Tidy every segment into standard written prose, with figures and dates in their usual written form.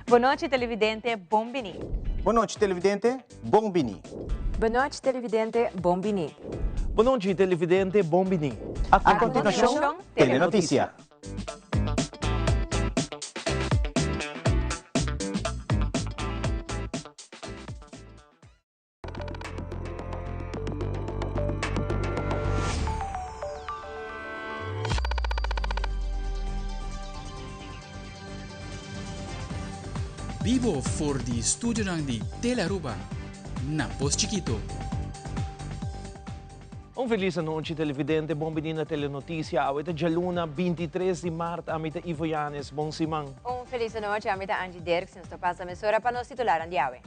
Bon nochi televidente, bon bini. Bon nochi televidente, bon bini. Bon nochi televidente, bon bini. Bon nochi televidente, bon bini. A continuacion, Telenoticia. Bibo for di studionan di Telearuba na Pos Chikito. Un felis anochi televidente, bon bini na Telenoticia. Awe ta djaluna 23 di maart, ami ta Ivo Yanes. Bon siman. Un felis anochi, ami ta Angie Dirks. Nos ta pasa mesora pa nos titularnan di awe.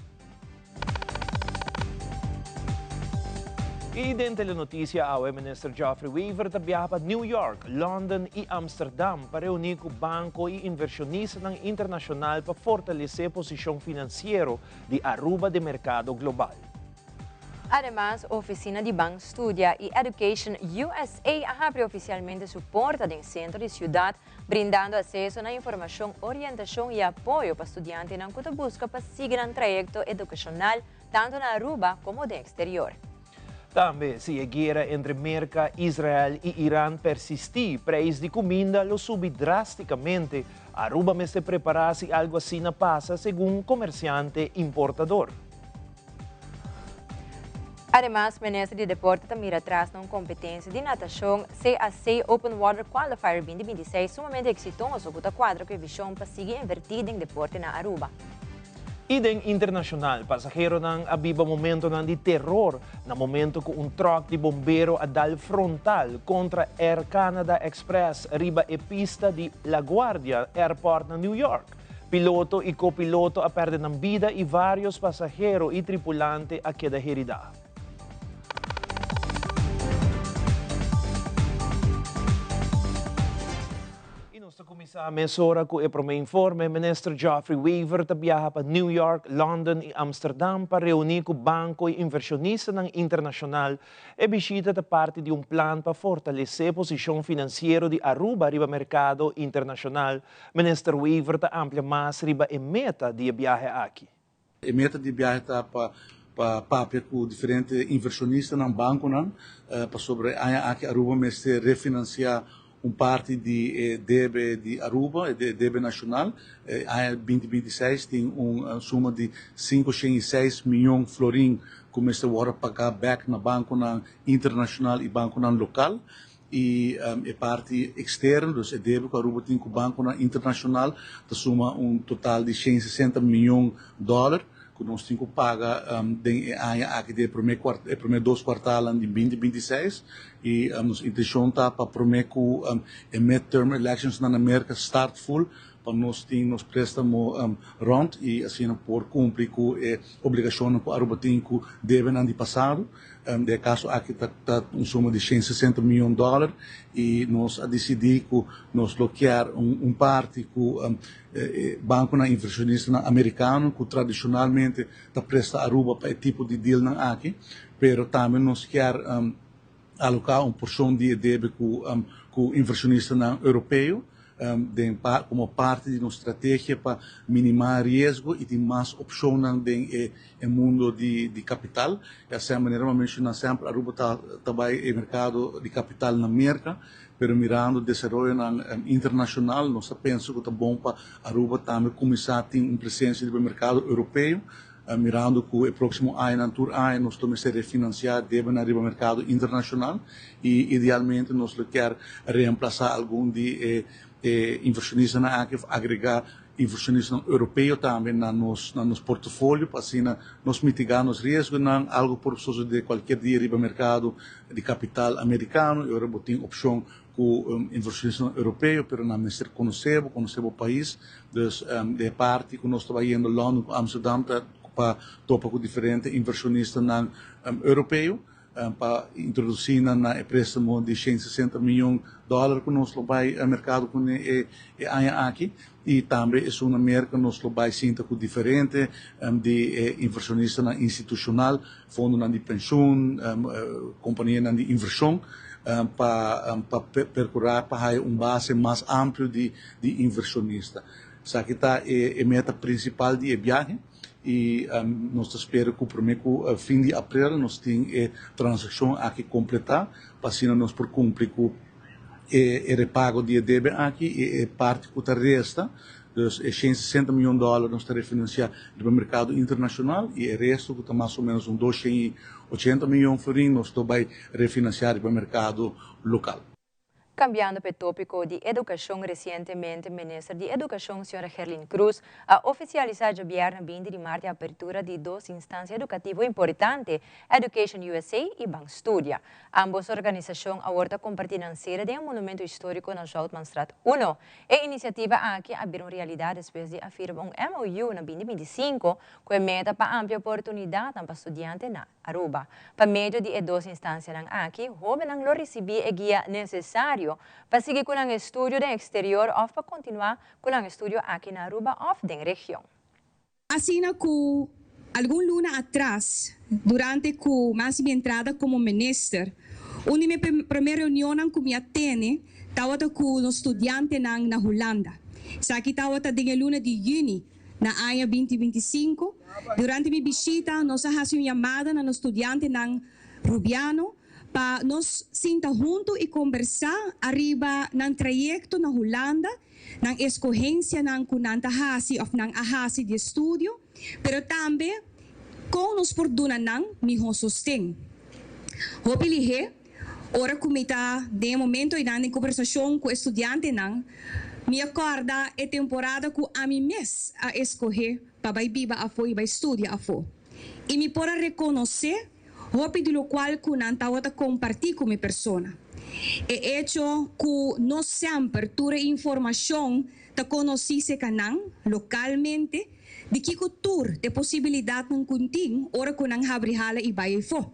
Y den Telenoticia awe Minister Geoffrey Wever ta biaha pa New York, London y Amsterdam pa reuni cu banco y inversionistanan internacional pa fortalece posicion financiero di Aruba den mercado global. Ademas, Oficina di Ban Studia y Education USA a habri oficialmente su porta den centro di ciudad, brindando aceso na informacion, orientacion y apoyo pa studiantenan cu ta busca pa sigui nan trayecto educacional tanto na Aruba como den exterior. Tambe, si e guera entre Merca, Israel y Iran persisti, prijs di cuminda lo subi drasticamente. Aruba mester prepara si algo asina pasa, segun comerciante importador. Ademas, Minister di Deporte ta mira atras na un competencia di natacion CAC Open Water Qualifier 2026 sumamente exitoso cu ta cuadra cu e vision pa sigui inverti den deporte na Aruba. Y den internacional, pasaheronan a biba momentonan di teror na momento cu un truck di bombero a dal frontal contra Air Canada Express riba e pista di LaGuardia Airport na New York. Piloto y copiloto a perde nan bida y varios pasahero y tripulante a keda herida. Y nos ta cuminsa mesora cu e prome informe. Minister Geoffrey Wever ta biaha pa New York, London y Amsterdam pa reuni cu banco y inversionistanan internacional. E bishita ta parti di un plan pa fortalece posicion financiero di Aruba riba mercado internacional. Minister Wever ta amplia mas riba e meta di e biahe aki. E meta di e biahe ta pa pa papia ku diferente invershonistanan, bankonan, pasobra e aña aki Aruba mester refinansiá un parti di e debe di Aruba, e debe nashonal. E aña 2026 tin un suma di 506 mion florin ku mester wòrdu pagá bèk na bankonan internashonal i bankonan lokal. I e parti eksterno, dus e debe ku Aruba tin ku bankonan internashonal, ta suma un total di 160 mion dòler ku nos tin ku paga den e aña aki den e promé kuart e promé dos kuartalnan di 2026. I nos intenshon ta pa promé ku e midterm electionsnan na Merka start ful pa nos tin nos préstamo rònt i asina por kumpli ku e obligashonnan ku Aruba tin ku debenan di pasado. Den e kaso aki ta ta un suma di 160 mion dòler i nos a disidí ku nos lo kier un un parti ku e bankonan invershonistanan amerikano ku tradishonalmente ta presta Aruba pa e tipo di dealnan aki, pero tambe nos kier aloká un porshon di e debe ku ku invershonistanan europeo den komo parti di nos strategia pa minimá riesgo i tin mas opshonnan den e E mundo di di capital. E asina manera mi a menciona semper Aruba ta ta bay e mercado di capital na Merca, pero mirando desaroyonan internacional nos ta pensa cu ta bon pa Aruba tambe cuminsa tin un presencia riba e mercado Europeo, mirando cu e proximo añanan tur aña nos lo mester refinancia debenan riba mercado internacional y idealmente nos lo kier reemplaza algun di e e inversionistanan aki of agrega Invershonistanan europeo tambe na nos na nos portofolio pa asina nos mitigá nos riesgonan. Algo por sosodé kualkier dia riba merkado di kapital amerikano i ora bo tin opshon ku invershonistanan europeo pero nan mester konosé bo, konosé bo pais. Dus di e parti ku nos ta bayendo London ku Amsterdam ta pa topa ku diferente invershonistanan europeo. Pa introdusí nan na e préstamo di 160 mion dòler ku nos lo bai merkado kuné e e aña aki i tambe esun na Merka nos lo bai sinta ku diferente di e invershonistanan institushonal, fondonan di penshun, kompanianan di invershon pa pa perkurá pa haya un base mas amplio di di invershonista. Esaki ta e meta principal di e biahe y nos ta spera cu prome cu fin di april nos tin e transaccion aki completa pa asina nos por cumpli cu e repago di e debe aki y e parti cu ta resta, dus e 160 miyon dollar nos ta refinancia riba mercado internacional y e resto cu ta mas o menos un 280 miyon florin nos ta bay refinancia riba mercado local. Cambiando pa topico di educacion, recientemente Minister di Educacion, Sra. Gerlin Croes, a oficialisa diabierna 20 di maart e apertura di dos instancia educativo importante, Education USA y Ban Studia. Ambos organisacion awor ta comparti nan sede den monumento historico na Zoutmanstraat 1. E iniciativa aki a bira un realidad despues di a firma un MOU na 2025 cu e meta pa amplia oportunidad pa studiante na Aruba. Pa medio di e dos instancianan aki, hobennan lo ricibi e guia necesario pa sigui cu nan estudio den exterior of pa continua cu nan estudio aki na Aruba of den region. Asina cu algun luna atras, durante cu m'a haci mi entrada como minister, un di mi prome reunionnan cu mi a tene tawata cu nos studiantenan na Hulanda. Esaki tawata den e luna di juni na aña 2025. Durante mi bishita nos a haci un yamada na nos studiantenan Rubiano pa nos sinta hunto y conversa ariba nan trayecto na Hulanda, nan escogencianan cu nan ta haci of nan a haci di estudio, pero tambe con nos por duna nan miho sosten. Hopi lihe, ora cu mi ta den e momento einan den conversacion cu e studiantenan, mi a corda e temporada cu ami mes a escoge pa bay biba afo y bay studia afo. Y mi por a reconoce hopi di locual cu nan tawata comparti cu mi persona. E hecho cu no semper tur e informacion ta conoci cerca nan localmente di kico tur e posibilidadnan cu tin ora cu nan habri hala y bay afo.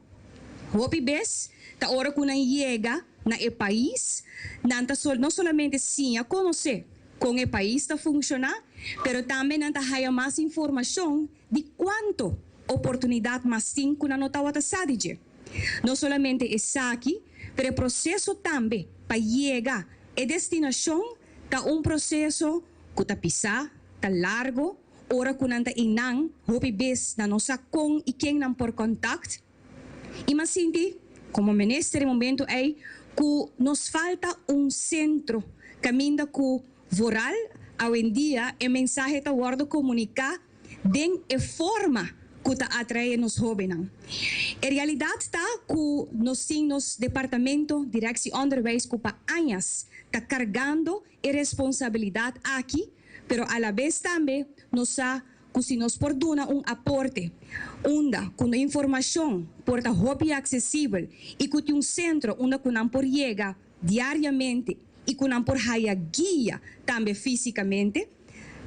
Hopi bes ta ora cu nan yega na e pais, nan ta no solamente siña conoce con e pais ta funciona, pero tambe nan ta haya mas informacion di cuanto oportunidad mas tin cu nan no tawata sa di dje. No solamente esaki, pero e proceso tambe pa yega e destinacion ta un proceso cu ta pisa, ta largo, ora cu nan ta einan, hopi bes nan no sa con y ken nan por contact. Y m'a sinti, como minister e momento ey, cu nos falta un centro caminda cu vooral awendia e mensahe ta wordo comunica den e forma cu ta atrae nos hobennan. E realidad ta cu nos tin nos departamento Directie Onderwijs cu pa añas ta cargando e responsabilidad aki, pero a la vez tambe nos sa cu si nos por duna un aporte, unda cu informacion por ta hopi accesibel y cu tin un centro unda cu nan por yega diariamente y cu nan por haya guia tambe fisicamente,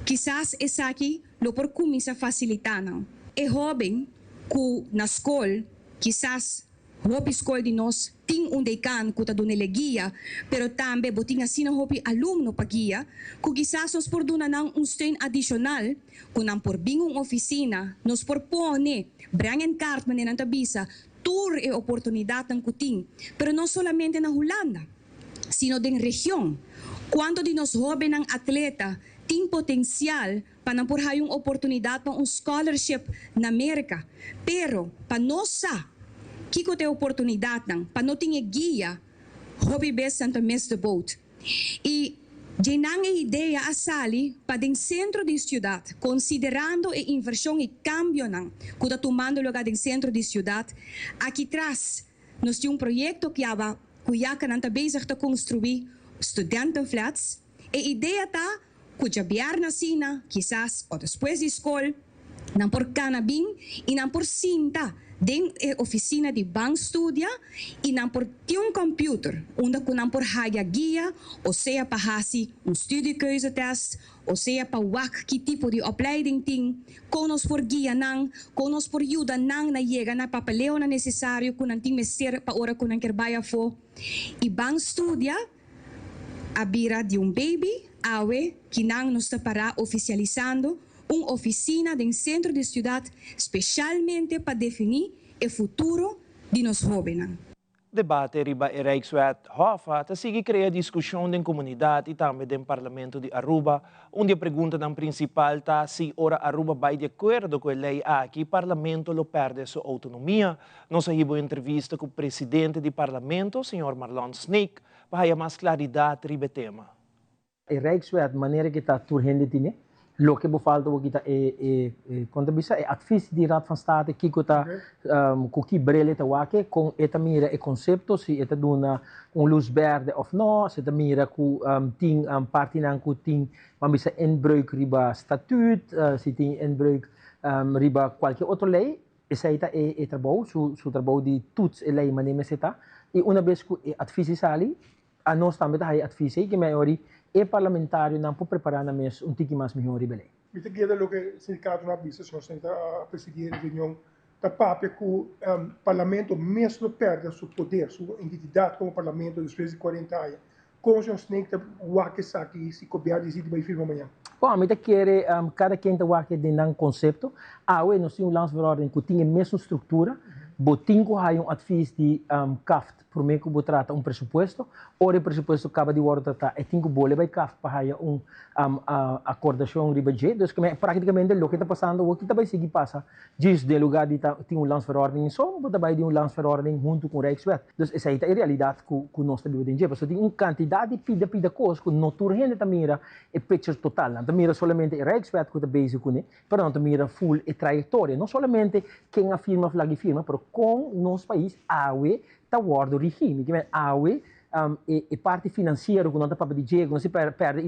kisas esaki lo por cuminsa facilita nan. E hoben cu na scol, kisas hopi scol di nos tin un decan cu ta duna guia, pero tambe bo tin asina hopi alumno pa guia, cu kisas nos por duna nan un steun adicional, cu nan por bin un oficina, nos por pone, breng in kaart manera nan ta bisa, tur e oportunidadnan cu tin, pero no solamente na Hulanda, sino den region. Cuanto di nos hobennan atleta tin potencial pa nan por haya un oportunidad pa un scholarship na America, pero pa nos sa kico t'e oportunidadnan, pa no tin e guia, hopi bes nan ta miss the boat. Y djenan e idea a sali pa den centro di ciudad, considerando e inversion y cambionan cu ta tumando lugar den centro di ciudad, aki tras nos tin un proyecto cu aba cu ya cu nan ta bezig ta construi studentenflats. E idea ta cu djabièrnè asina, kisas o despues di scol, nan por cana bin y nan por sinta den e oficina di Ban Studia y nan por tin un computer unda cu nan por haya guia, o sea pa haci un studiekeuzetest, o sea pa wak ki tipo di opleiding tin, con nos por guia nan, con nos por yuda nan na yega na papeleonan necesario cu nan tin mester pa ora cu nan kier bay afo. Y Ban Studia a bira di un baby, awe kinan nos ta para oficialisando un oficina den centro di ciudad specialmente pa defini e futuro di nos hobennan. Debate riba e Rijkswet Hoffa ta sigui crea discusion den comunidad y tambe den Parlamento di Aruba. Un di e preguntanan principal ta si ora Aruba bay di acuerdo cu e ley aki, Parlamento lo perde su autonomia. Nos a hiba un entrevista cu presidente di Parlamento, señor Marlon Sneek, pa haya mas claridad riba e tema. E Rijkswet manera ki ta tur hende tine, loke bo falta bo kita e e kon ta bisa e advies di Raad van State kiko ta ku ki bril e ta wak e, kon e ta mira e konsepto, si e ta duna un lus berde òf no, si e ta mira ku tin partinan ku tin ban bisa inbreuk riba statuut, si tin inbreuk riba kualke otro lei, esei ta e e trabou, su su trabou di toets e lei manera mester ta i una bes ku e advies ei sali Anos tambe ta haya advies ei ke mehor i e parlamentarionan por prepara nan mes un tiki mas mihor riba lei. Mi ta keda loke sindikatonan a bisa, señor Sneek a presidi e reunion, ta papia ku parlamento mes lo pèrdè su poder, su identidat komo parlamento despues di kuarenta aña. Kon señor Sneek ta wak esaki si gobièrnu disidi bai firma mañan? Bon, mi ta kere kada ken ta wak den nan konsepto. Awe nos tin un landsverordening ku tin e mesun struktura. Bo tin ku haya un advies di CAFT Promé ku bo trata un presupuesto, ora e presupuesto kaba di wòrdu tratá, e tin ku bole bai kaf pa haya un akordashon riba dje. Dus keme práktikamente loke ta pasando awor ki ta bai sigui pasa djis den lugá di ta tin un landsverordening so, bo ta bai di un landsverordening huntu ku un rijkswet. Dus esei ta e realidat ku ku nos ta biba den dje. Pasobra tin un kantidat di pida pida kos ku no tur hende ta mira e picture total. Nan ta mira solamente e rijkswet ku ta bezig kuné, Pero nan ta mira full e trayectoria, no solamente ken a firma of lagi firma, pero con nos pais awe ta wordo rigi. Mi kimen awe e parti financiero cu nan ta papia di dje, cu nos a perde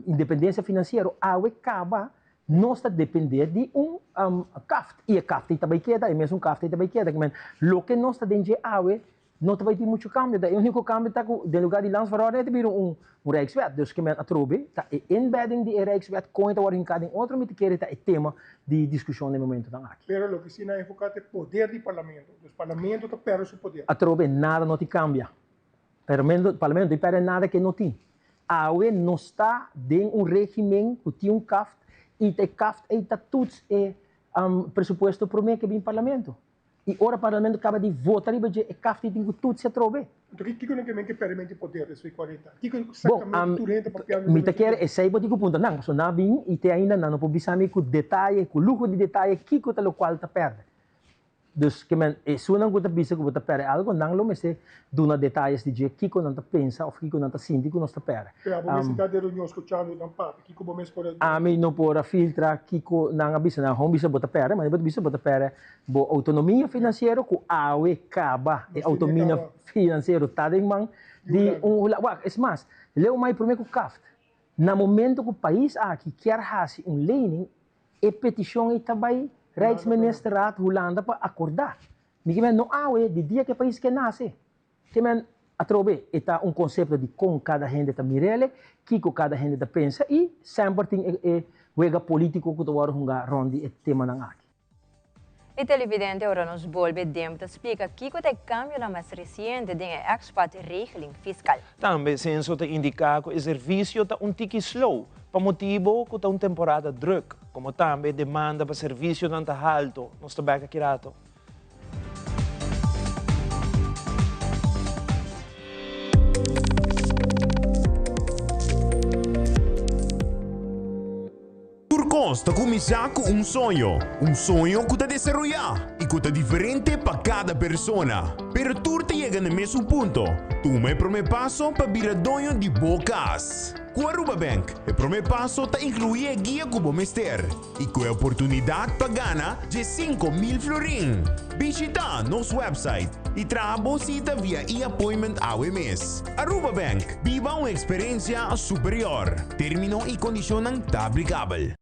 independencia financiero, awe caba nos ta depende di un CAFT. Y e CAFT ey ta bay keda, e mesun CAFT ey ta bay keda. Kimen loke nos ta den dje awe No ta bai tin muchu kambio, ta e uniko kambio ta ku den lugar di landsverordening ta bira un rijkswet. Dus ke men atrobe ta e inbedding di e rijkswet kon e ta wòrdu hinká den otro mi ta kere ta e tema di diskushon den momentonan aki. Pero loke si nan enfoká ta e poder di parlamento. Dus parlamento ta pèrdè su poder. Atrobe nada no tin kambia. Parlamento no tin pèrdè nada ke no tin. Awe nos ta den un regimen ku tin un kaft i ta e kaft ei ta tuts e presupuesto promé ke bin parlamento. I ora parlamento kaba di vota riba dje, e kafti tin ku tutsi atrobe. Anto kiko nan ke men ke pèrdè di poder despues di kuarenta? Kiko eksaktamente tur hende papia Mi ta kere esei bo tin ku punta nan, pasobra nan a bin i te ainda nan no por bisa mi ku detaye, ku luho di detaye kiko ta lokual ta pèrdè. Dus ke men esunnan ku ta bisa ku bo ta pèrdè algu, nan lo mester duna detayes di dje kiko nan ta pensa òf kiko nan ta sinti ku nos ta pèrdè. Pero abo mester ta den reunion skuchando nan papia, kiko bo mes por a. Ami no por a filtra kiko nan a bisa. Nan hon bisa bo ta pèrdè, ma bo ta bisa bo ta pèrdè bo outonomia finansiero ku awe kaba. E outonomia finansiero ta den man di un hula. Wak, es mas, leu mai promé ku kaft. Na momento ku pais aki kier hasi un lening, e petishon ei ta bai Rijksministerraad Hulanda pa akordá. Mi ke men no awe di dia ku e pais ke nase. Ke men atrobe e ta un konsepto di kon kada hende ta mir'ele, kiko kada hende ta pensa i semper tin e e wega polítiko ku ta wòrdu hungá rònt di e temanan aki. E televidente ora nos bolbe demp ta splika kiko ta e kambionan mas resiente den e expat regeling fiskal. Tambe Censo ta indiká ku e servisio ta un tiki slow pa motibo ku ta un temporada drùk, komo tambe e demanda pa servisionan ta halto. Nos ta bèk aki rato. Tur kos ta kuminsá ku un soño, un soño ku ta desaroyá i ku ta diferente pa kada persona. Pero tur ta yega na e mesun punto, tuma e promé paso pa bira doño di bo kas. Ku Aruba Bank, e promé paso ta inkluí e guia ku bo mester i ku e oportunidat pa gana 10,000 florin. Bishitá nos website i traha bo sita via e-appointment awe mes. Aruba Bank, biba un experiencia superior. Termino y condicionnan ta aplicabel.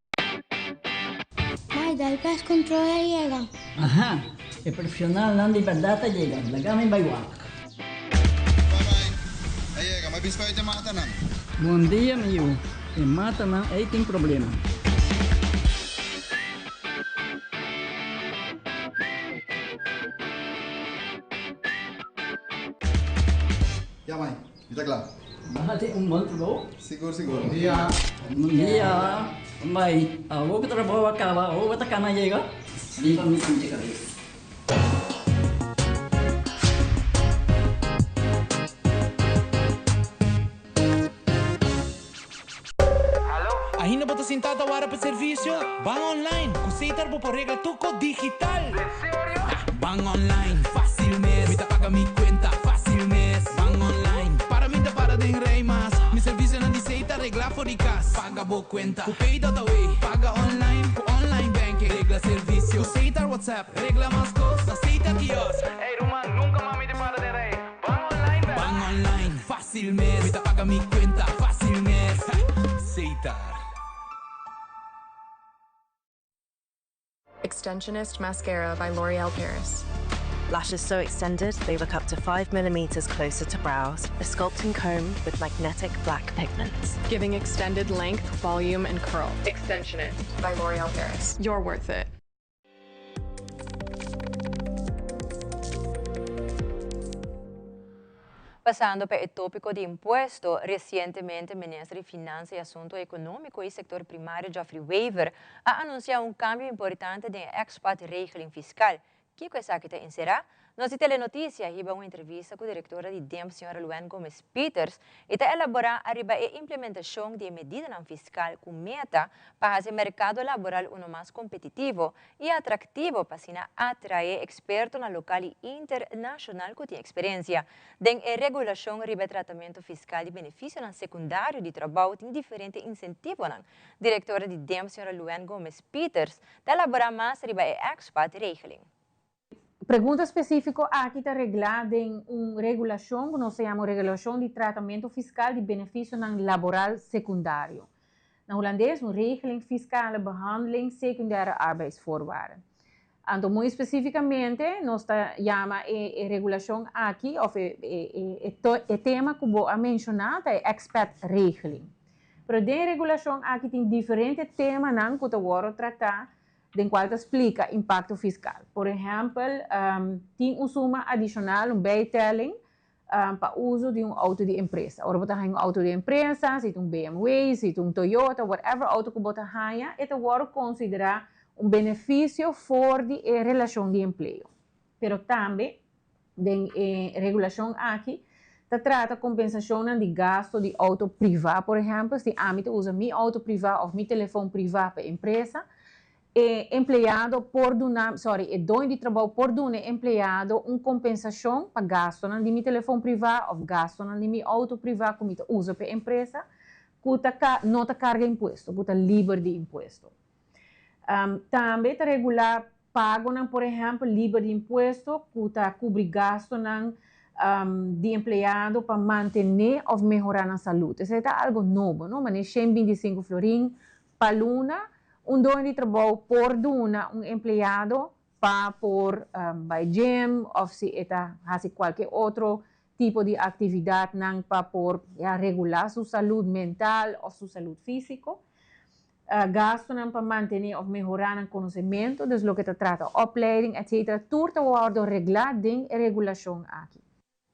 Mai, dal pest control a yega. Aha, e profesionalnan di berdad a yega. Laga mi bai wak. Bye bye. A yega, mi a bisa pa e matanan. Bon dia mi yu, e matanan ei tin problema. Ya mai, mi ta kla. Bo hasi un bon trabou. Sigur sigur. Bon dia. Bon dia. Mai, awor ku trabou a kaba, awor bo ta kana yega? Riba mi sinti kabes. sintá ta wara pa servisio? Ban online! Ku Setar bo por regla tur kos digital! Den serio? Ban online, fásil mes! Mi ta paga mi kuenta, fásil mes! Ban online, para mi ta para den rei mas! Mi servisionan di Setar reglá for di kas! Paga bo kuenta ku Pay.awe! Paga online ku online banking! Regla servisio ku Setar WhatsApp! Regla mas kos na Setar kiosk! Ey ruman, nunka mas mi ta para den rei! Ban online bek! Ban online, fásil mes! Mi ta paga mi kuenta, fásil mes! Setar. Extensionist Mascara by L'Oreal Paris. Lashes so extended they look up to 5 millimeters closer to brows. A sculpting comb with magnetic black pigments. Giving extended length, volume, and curl. Extensionist by L'Oreal Paris. You're worth it. Pasando pa e topico di impuesto, recientemente Minister di Finansa y Asunto Economico y Sector Primario Geoffrey Wever a anuncia un cambio importante den e expat regeling fiscal. Kico esaki ta encera? Nos di Telenoticia hiba un entrevista cu directora di DEMP señora Luann Gomez Pieters y ta elabora ariba e implementacion di e medidanan fiscal cu meta pa haci e mercado laboral uno mas competitivo y atractivo pa asina atrae expertonan local y internacional cu tin experiencia den e regulacion riba e tratamento fiscal di beneficionan secundario di trabao tin diferente incentivonan. Directora di DEMP señora Luann Gomez Pieters ta elabora mas riba e expat regeling. Pregunta spesífiko aki ta reglá den un regulashon ku nos ta yama un regulashon di tratamentu fiskal di benefisionan laboral sekundario. Na hulandes, un regeling fiscale behandeling secundaire arbeidsvoorwaarden. Anto muy spesífikamente nos ta yama e regulashon aki òf e tema ku bo a menshoná ta e expat-regeling. Pero den e regulashon aki tin diferente temanan ku ta wòrdu tratá den cual ta splica impacto fiscal. Por ehempel, tin un suma adicional, un bijtelling, pa uso di un auto di empresa. Ora bo ta haña un auto di empresa, si ta un BMW, si ta un Toyota, whatever auto cu bo ta haña, e ta worde considera un beneficio for di e relacion di empleo. Pero tambe den e regulacion aki ta trata compensacionnan di gasto di auto priva, por ehempel, si ami ta usa mi auto priva of mi telefon priva pa empresa, e empleado por duna, sorry, e doño di trabou por duna e empleado un compensacion pa gastonan di mi telefon priva of gastonan di mi auto priva cu mi ta usa pa e empresa, cu ta no ta carga impuesto, cu ta liber di impuesto. Tambe ta regulá pagonan, por ehèmpel, liber di impuesto ku ta kubri gastunan di empleado pa mantené òf mehorá nan salud. Esei ta algu nobo, no? Manera 125 florin pa luna un doño di trabou por duna un empleado pa por bai gym òf si e ta hasi kualke otro tipo di aktividatnan pa por ya regulá su salud mental òf su salud físiko. Gastunan pa mantené òf mehorá nan konosementu, dus loke ta trata opleiding etc. Tur ta wòrdu reglá den e regulashon aki.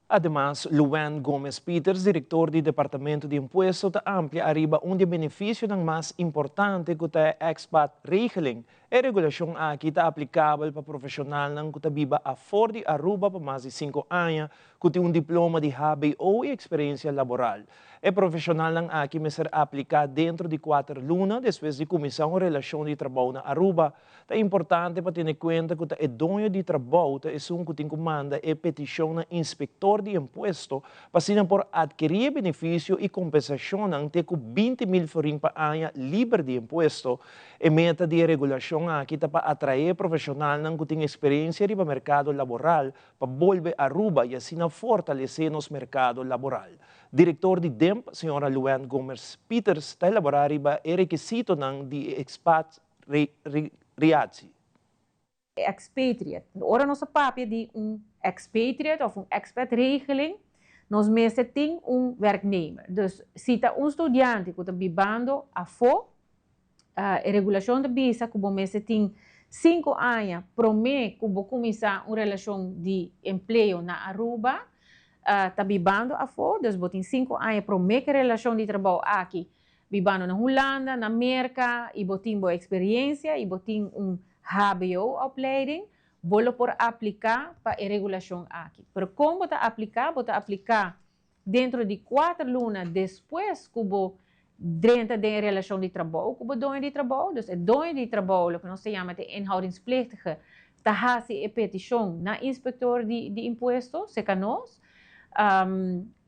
Ademas, Luann Gomez Pieters, direktor di Departamento di Impuesto, ta amplia ariba un di e benefisionan mas importante ku ta e expat regeling. E regulashon aki ta aplikabel pa profeshonalnan ku ta biba afor di Aruba pa mas di sinku aña, ku tin un diploma di hbo i eksperensia laboral. E profeshonalnan aki mester apliká dentro di kuater luna despues di kuminsá un relashon di trabou na Aruba. Ta importante pa tene kuenta ku ta e doño di trabou ta esun ku tin ku manda e petishon na inspektor di impuesto pa asina por atkerí e benefisio i kompensashonnan te ku 20.000 florin pa aña liber di impuesto. E meta di e regulashon aki ta pa atraé profeshonalnan ku tin eksperensia riba merkado laboral pa bolbe Aruba i asina fortalesé nos merkado laboral. Direktor di DEMP, señora Luann Gomers Pieters, ta elaborá riba e rekisitonan di e expat reatie. Expatriate. Ora nos ta papia di un expatriate of un expat regeling, nos mester tin un werknemer. Dus si ta un studiante ku ta bibando afó, E regulashon ta bisa ku bo mester tin sinku aña promé ku bo kuminsá un relashon di empleo na Aruba, ta bibando afó, dus bo tin sinku aña promé ku e relashon di trabou aki bibando na Hulanda, na Merka i bo tin bo eksperiensia i bo tin un hbo-opleiding, bo lo por apliká pa e regulashon aki. Pero kon bo ta apliká? Bo ta apliká dentro di kuater luna despues ku bo. drenta den relashon di trabou ku bo doño di trabou. Dus e doño di trabou, loke nos ta yama e inhoudingsplichtige, ta hasi e petishon na inspektor di impuesto, serka nos.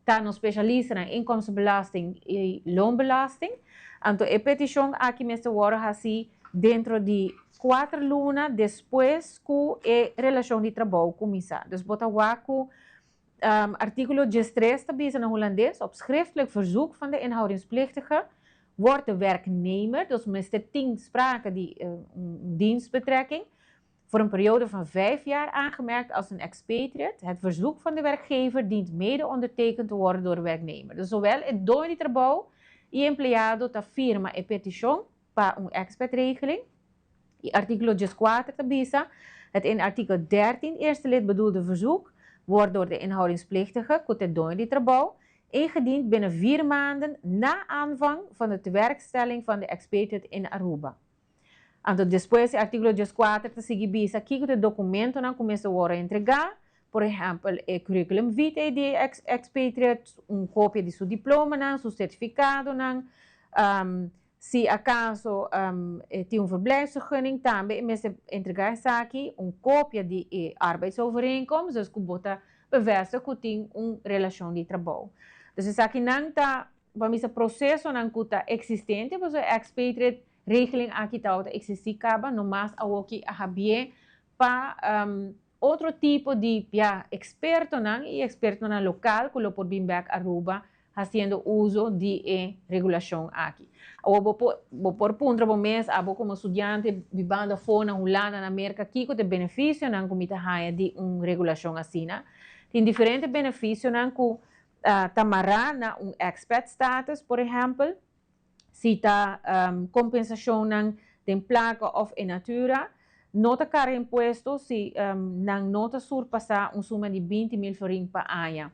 Ta nos spesialistanan inkomstenbelasting i loonbelasting. Anto e petishon aki mester wòrdu hasi dentro di kuater luna despues ku e relashon di trabou kuminsá. Dus bo ta wak ku artíkulo 13 ta bisa na hulandes, op schriftelijk verzoek van de inhoudingsplichtige wordt de werknemer, dus mester tin sprake di un dienstbetrekking, voor een periode van 5 jaar aangemerkt als een expatriate. Het verzoek van de werkgever dient mede ondertekend te worden door de werknemer. Dus zowel e doño di trabou i empleado ta firma e petishon pa un expatregeling. I artíkulo 14 ta bisa, het in artikel 13 eerste lid bedoelde verzoek wordt door de inhoudingsplichtige, ku ta e doño di trabou, ingediend binnen 4 maanden na aanvang van de tewerkstelling van de expatriate in Aruba. Anto, despues, artíkulo 14 ta sigui bisa ku e dokumentonan ku mester wòrdu entregá, por ehèmpel, e curriculum vitae di expatriate, un kopia di su diploma, su sertifikado, si akaso tin un verblijfsvergunning, tambe mester entregá esaki, un kopia di arbeidsovereenkomst, dus ku bo ta bevestig ku tin un relashon di trabou. Dus esakinan ta, pa mi, prosesonan ku ta eksistente, pues expatriate regeling aki ta eksistí kaba, no mas awoki a habrié pa otro tipo di, ja, ekspertonan i ekspertonan lokal ku por bin bèk Aruba hasiendo uso di e regulashon aki. Òf bo por puntra bo mes, abo komo studiante bibando afó na Hulanda, na Merka, kiko ta e benefisionan ku mi ta haña di un regulashon asina? Tin diferente benefisionan ku ta mará na un expat status, por ehèmpel, si ta kompensashonnan den plaka òf in natura, no ta karga impuesto si nan no ta surpasá un suma di 20 mil florin pa aña.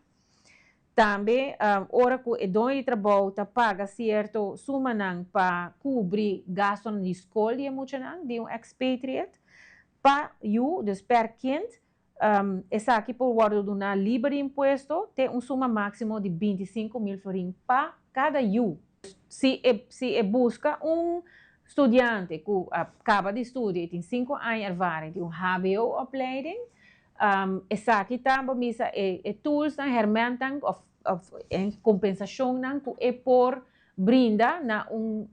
Tambe, ora ku e doño di trabou ta paga sierto sumanan pa kubri gasto di skol di muchanan, di un expatriate, pa yu, dus per kind, esaki por wòrdu duná liber di impuesto, tin un suma máksimo di 25 mil florin pa kada yu. Si e buska un studiante ku kaba di studia i tin 5 aña ervaring di un HBO-opleiding, esaki tambe misa e tools nan hermentan of kompensashonnan ku e por brinda na un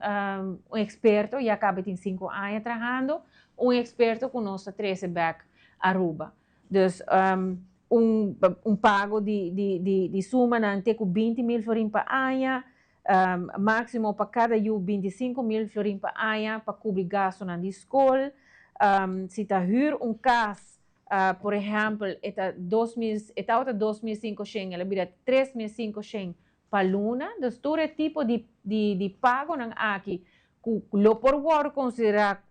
eksperto, ya kaba tin 5 aña trahando, un eksperto ku nos ta trese bèk Aruba. Dus un pago di sumanan te ku 20 mil florin pa aña, máksimo pa kada yu 25 mil florin pa aña pa kubri gastonan di skol. Si ta huur un kas, por ehèmpel, e ta 2.000, e ta 2.500, el a bira 3.500 pa luna. Dus tur tipo di pagonan aki, ku lo por wòrdu konsiderá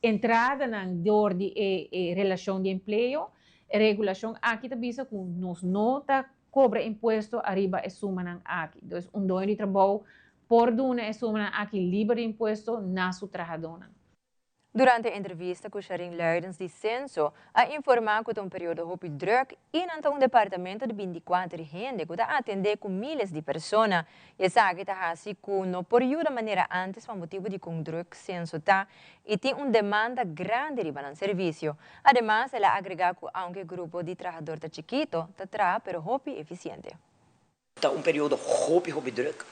entradanan dor di e relashon di empleo, e regulashon aki ta bisa ku nos no ta kobra impuesto ariba e sumanan aki. Dus un doño di trabou por duna e sumanan aki liber di impuesto na su trahadónan. Durante e entrevista ku Sharin Luidens di Censo, a informá ku un periodo hopi drùk i un departamento di 24 hende ku ta atendé ku míles di persona. I esaki ta asina ku no por yuda manera antes pa motibu di kon drùk Censo ta i tin un demanda grandi riba nan servisio. Ademas, el a agregá ku aunke e grupo di trahadó ta chikitu, ta traha pero hopi efisiente. Ta un periodo hopi hopi drùk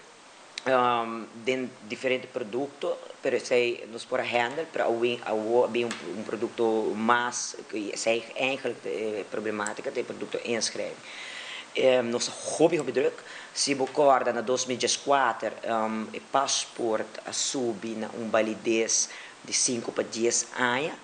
den diferente produkto, pero esei nos por handle, pero awo bin un produkto mas, esei eigenlijk e problemátika, e produkto inschrijving. Nos hopi hopi drùk. Si bo kòrda na 2014, e paspoort a subi na un valides di 5 pa 10 aña.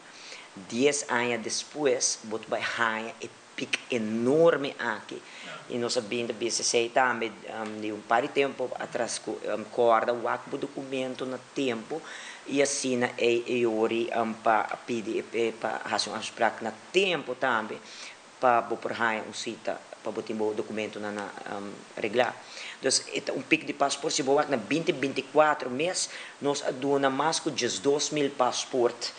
10 aña despues, bo ta bai haña e piek enorme aki. I nos a bin di BCC tambe di un par di tempu atras ku kòrda wak bo dokumento na tempu i asina e ori pa pidi pa hasi un afspraak na tempu tambe pa bo por haña un sita pa bo tin bo dokumentonan reglá. Dus e un piek di paspoort, si bo wak na 2024 mes, nos a duna mas ku 12 mil paspoort.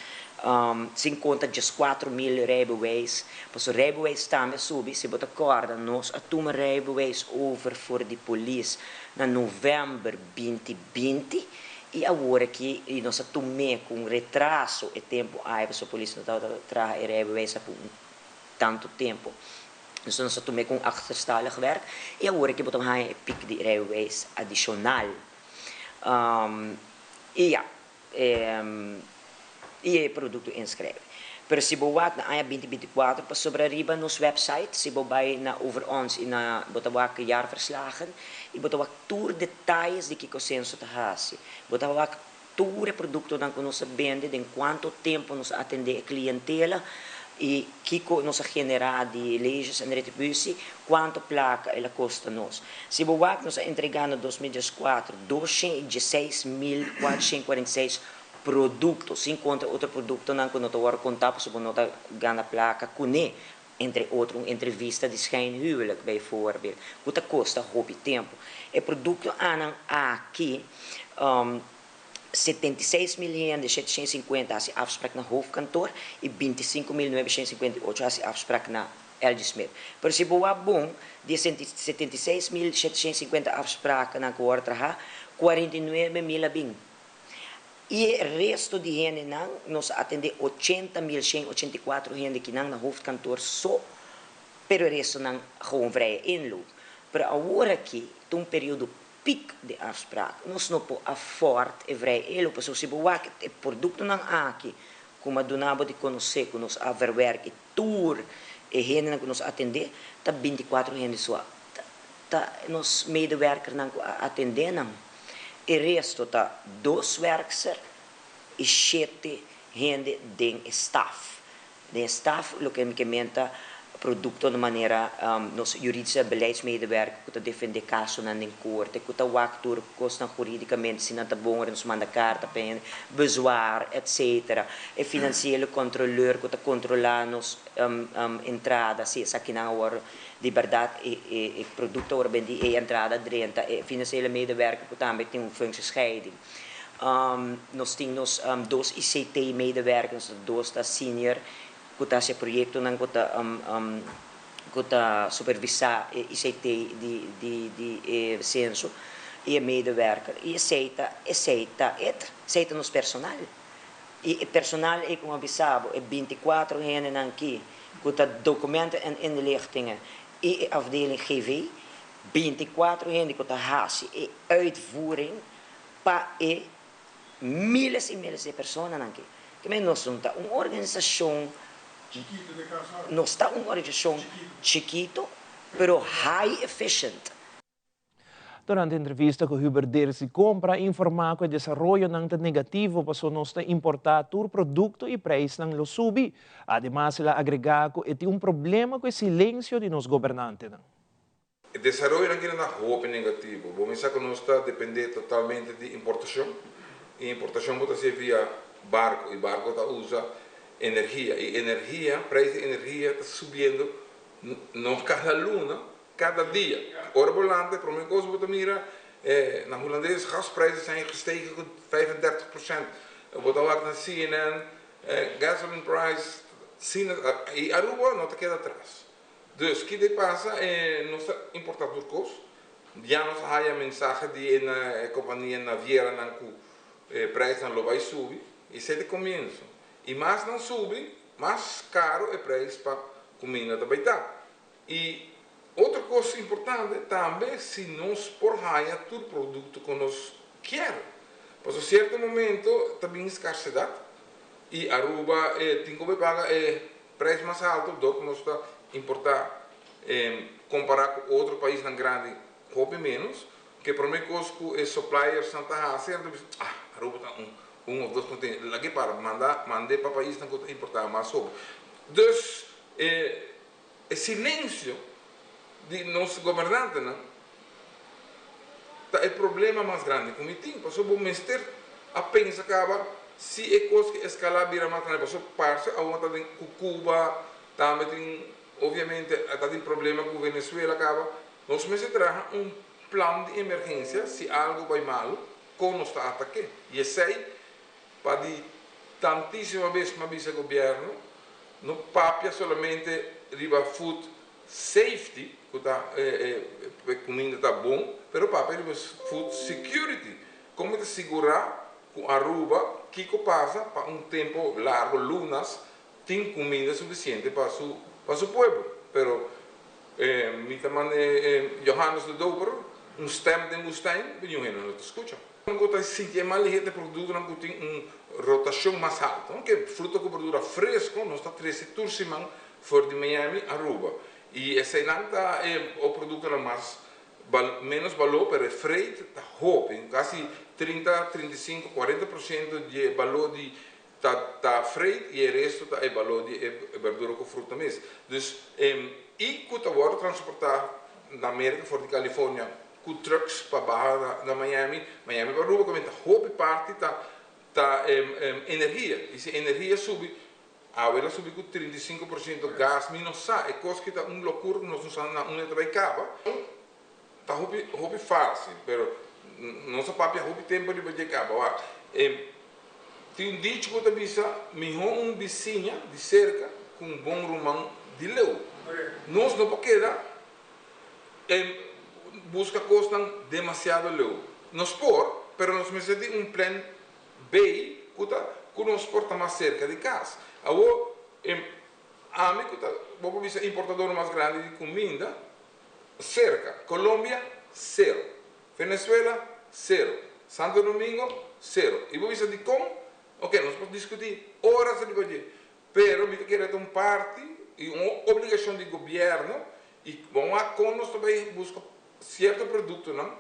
Sin konta 14.000 rijbewijs. Paso rijbewijs tambe a subi, si bo ta kòrda nos a tuma rijbewijs over for di polis na novèmber 2020 i awor aki i nos a tum'é ku un retraso e tempu ai pasobra polis no tabata traha e rijbewijs pa un tantu tempu. Dus nos a tum'é ku un achterstallig werk i awor aki bo ta haña e pik di rijbewijs adishonal. I ya. I e produkto inskrijf. Pero si bo wak na aña 2024 pasobra riba nos website, si bo bai na Over Ons i na bo ta wak jaarverslagen i bo ta wak tur detayes di kiko Censo ta hasi. Bo ta wak tur e produktonan ku nos a bende, den kuantu tempu nos a atendé e klientela i kiko nos a generá di leges en retributie, kuantu plaka el a kosta nos. Si bo wak nos a entregá na 2014 216.446 produkto, sin konta otro produktonan ku no ta wòrdu kontá pasobra bo no ta gana plaka kuné, entre otro un entrevista di schijnhuwelijk bijvoorbeeld, ku ta kosta hopi tempu. E produktonan aki, 76.000 hende 750 hasi afsprak na hoofdkantoor i 25.958 hasi afsprak na LG Smith. Pero si bo wak bon, di e 76.750 afsprakennan ku wòrdu trahá, 49.000 a bin. I e resto di hendenan, nos a atendé 80.184 hende kinan na hoofdkantoor so, pero e restonan gewoon vrije inloop. Pero awor aki ta un periodo piek di afspraak. Nos no por afford e vrije inloop, pasobra si bo wak e produktonan aki ku mi a duna bo di konosé ku nos a verwerk i tur e hendenan ku nos a atendé, ta 24 hende so a ta nos medewerkernan ku a atendé nan. E resto ta dos werkster i shete hende den e staf. Den e staf loke mi ke menta produktonan manera nos juridische beleidsmedewerker ku ta defendé kasonan den korte, ku ta wak tur kosnan hurídikamente si nan ta bon ora nos manda karta pa hende, bezwaar etcetera. E finansiële kontroleur ku ta kontrolá nos entrada si esakinan a wòrdu di bèrdat e e produkto a wòrdu bendí e entrada drenta. E finansiële medewerker ku tambe tin un functiescheiding. Nos tin nos dos ICT medewerkers, nos dos ta senior ku ta hasi e proyektonan ku ta ku ta supervisá e ICT di di di e senso i e medewerker i esei ta esei ta et, esei ta nos personal. I e personal ei ku mi a bisa bo, e 24 hendenan aki ku ta documenten en inlichtingen i e afdeling GV, 24 hende ku ta hasi e uitvoering pa e miles i miles di personanan aki. Ke men nos no ta un organisashon, nos ta un organisashon chikito pero high efficient. Durante entrevista ku Hubert Dersi Compra a informá ku e desaroyonan ta negativo paso nos ta importá tur produkto i preisnan lo subi. Ademas el a agregá ku e tin un problema ku e silensio di nos gobernantenan. E desaroyonan kina ta hopi negativo. Bo mester sa ku nos ta dependé totalmente di importashon i importashon bo ta hasié via barko i barko ta usa energia i energia, preis di energia ta subiendo no kada luna Kada dia. Ora bo lanta e prome kos bo ta mira na hulandes gasprijzen zijn gestegen ku 35%. Bo ta wak na CNN gasoline price sina i Aruba no ta keda atras. Dus ki ta pasa nos ta importa tur kos. Ya nos a haya mensahe di e kompania navieranan ku e prijsnan lo bai subi. Esei ta e komienso. I mas nan subi mas karo e prijs pa kuminda ta bai ta. I otro kos importante tambe si nos por haña tur produkto ku nos kier. Pasobra sierto momento ta bin skarsedat i Aruba tin ku paga e preis mas haltu dor ku nos ta importá kompará ku otro paisnan grandi hopi ménos. Ke promé kos ku e suppliersnan ta hasi nan ta bisa ah Aruba ta un un òf dos kontener lag'é para manda mand'é pa paisnan ku ta importá mas hopi. Dus e E silencio di nos gobernantenan ta e problema mas grandi cu mi tin, pasobra bo mester a pensa caba si e cos ke escala bira mas grandi, pasobra parce awor ta den cu Cuba, tambe tin obviamente ta tin problema cu Venezuela caba, nos mester traha un plan di emergencia si algo bay malo con nos ta atake y esey pa di. Tantísima bes m'a bisa gobièrnu, no papia solamente riba food safety, ku ta e kuminda ta bon, pero papia riba food security, kon mi ta sigurá ku Aruba kiko pasa pa un tempu largo, lunas, tin kuminda sufisiente pa su pa su pueblo. Pero mi ta manda Johannes de Doper un stèm den woestijn, niun hende no ta skucha. Ku ta sinti e mas lihe ta e produktonan ku tin un rotashon mas haltu. Oke, fruta ku berdura fresko nos ta trese tur siman for di Miami, Aruba. I eseinan ta e produktonan mas ménos balor, pero e freight ta hopi, kasi 30, 35, 40% di e balor di ta ta freight i e resto ta e balor di e berdura ku fruta mes. Dus i ku ta wòrdu transportá na Merka for di California ku trucks pa baha na Miami, Miami pa Aruba ku ta hopi parti ta ta energia i si energia subi awe el a subi ku 35% gas mi no sa e kos ki ta un lokura ku nos no sa na unda ta bai kaba ta hopi hopi fácil pero nos a papia hopi tempu riba dje kaba wak e tin un dicho ku ta bisa mihó un bisiña di serka ku un bon ruman di leu nos no por keda E buska kosnan demasiado leu. Nos por, pero nos mester tin un plan B ku ta ku nos por ta mas serka di kas. Awor, e ami ku ta, bo por bisa, importador mas grandi di kuminda, serka. Colombia, sero. Venezuela, sero. Santo Domingo, sero. I bo bisa dikon? Oke, nos por diskutí oras riba dje. Pero mi ta kere ta un parti i un obligashon di gobièrnu i bon wak kon nos ta bai buska sierto produktonan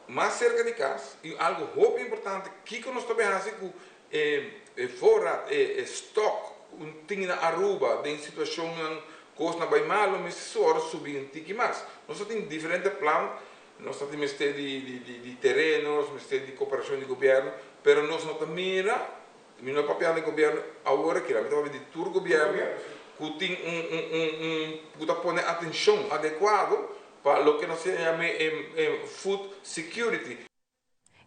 mas serka di kas i algu hopi importante kiko nos ta bai hasi ku e voorraad, e stok ku tin na Aruba den situashonnan kosnan bai malo mester sòru subi un tiki mas. Nos ta tin diferente plan, nos ta tin mester di tereno, nos mester di koperashon di gobièrnu pero nos no ta mira. Mi no papia di gobierno awor aki, mi ta papia di tur gobierno cu tin un un un un cu ta pone atencion adecuado pa loke nos ta yama e food security.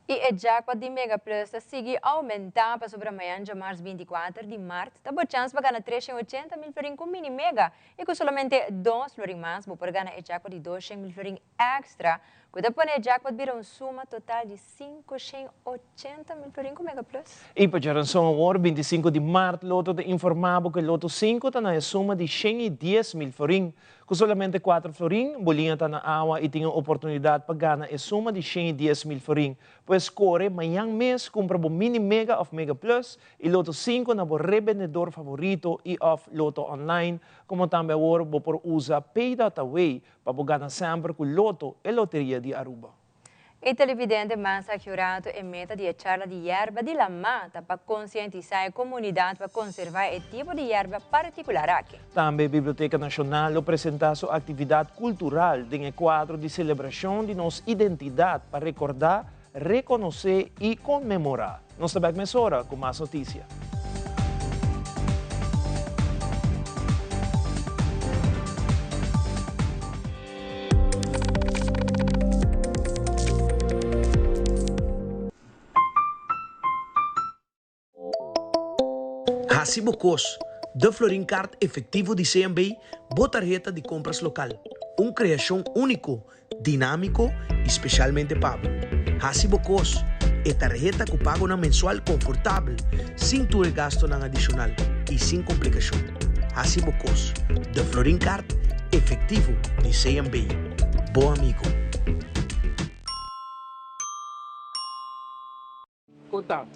Y e jackpot di Mega Plus ta sigui aumenta pasobra mañan djamars 24 di mart ta bo chans pa gana 380 mil florin cu Mini Mega y cu solamente dos florin mas bo por gana e jackpot di 200 mil florin extra cu ta pone e jackpot bira un suma total di 580 mil florin ku Mega Plus. I pa djaranson awor, 25 di mart, Lotto ta informá bo ku e Lotto 5 ta na e suma di 110 mil florin. Ku solamente 4 florin, bo liña ta na awa i tin e oportunidat pa gana e suma di 110 mil florin. Pues kore mañan mes kumpra bo Mini Mega òf Mega Plus i Lotto 5 na bo rebendedor favorito i òf Lotto Online, komo tambe awor bo por usa Pay.away pa bo gana semper ku Lotto, e loteria di Aruba. E televidente mas akurato e meta di e charla di yerba di lamá ta pa konsientisá e komunidat pa konservá e tipo di yerba partikular aki. Tambe Biblioteka Nashonal lo presentá su aktividat kultural den e kuadro di selebrashon di nos identidat pa rekordá, rekonosé i konmemorá. Nos ta bèk mesora ku mas notisia. Hasi bo kos, De Florin Card Efectivo di CMB, bo tarheta di compras local. Un creacion unico, dinamico y specialmente pa bo. Hasi bo kos, E tarheta cu pagonan mensual confortabel, sin tur e gastonan adicional y sin complicacion. Hasi bo kos, De Florin Card Efectivo di CMB. Bo amigo. Konta,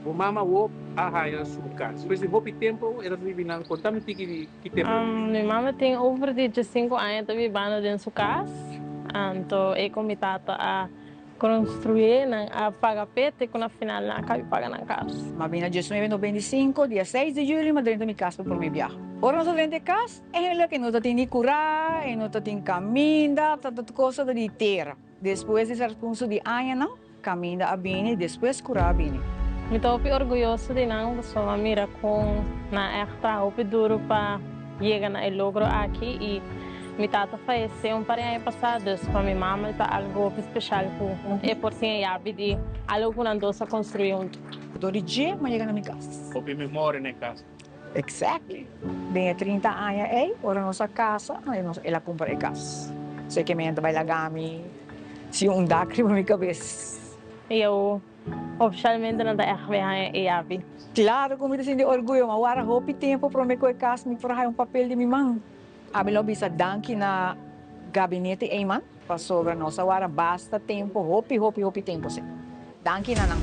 bo mama wop a haña su kas. Despues di hopi tempu e ta bibi nan. Konta mi tiki di ki tempu e ta bibi. Mi mama tin over di diesinku aña ta bibando den su kas. Anto e ku mi tata a konstruye, nan a paga p'e te ku na final nan a kabi paga nan kas. M'a bini na diesnuebe noventa i sinku, dia seis di juli m'a drenta mi kas pa prome biaha. Ora nos a drenta e kas, eigenlijk e no ta tin ni kurá, e no ta tin kaminda, ta tur kos ta di tera. Despues di transcurso di añanan, caminda a bini, despues cura a bini. Mi ta hopi orguyoso di nan pasobra mi a mira con nan echt traha hopi duro pa yega na e logro aki y. Mi tata fayesé un par di aña pasá, dus pa mi mama e ta algu hopi speshal ku e por tin e yabi di algu ku nan dos a konstruí huntu. Dor di dje m'a yega na mi kas. Hopi memoria na e kas. Exactly. Den e 30 aña ei, ora nos a casa, el a cumpra e cas. So ke mi ta bai laga mi sin un dak riba mi cabes. Eu oficialmente no ta echt bay haña e yabi. Claro cu mi ta sinti orguyo, ma wara hopi tempo prome cu e cas mi por haya un papel di mi man. Ami lo bisa danki na Gabinete Eman pasobra nos a wara basta tempo, hopi hopi hopi tempo si. Danki na nan.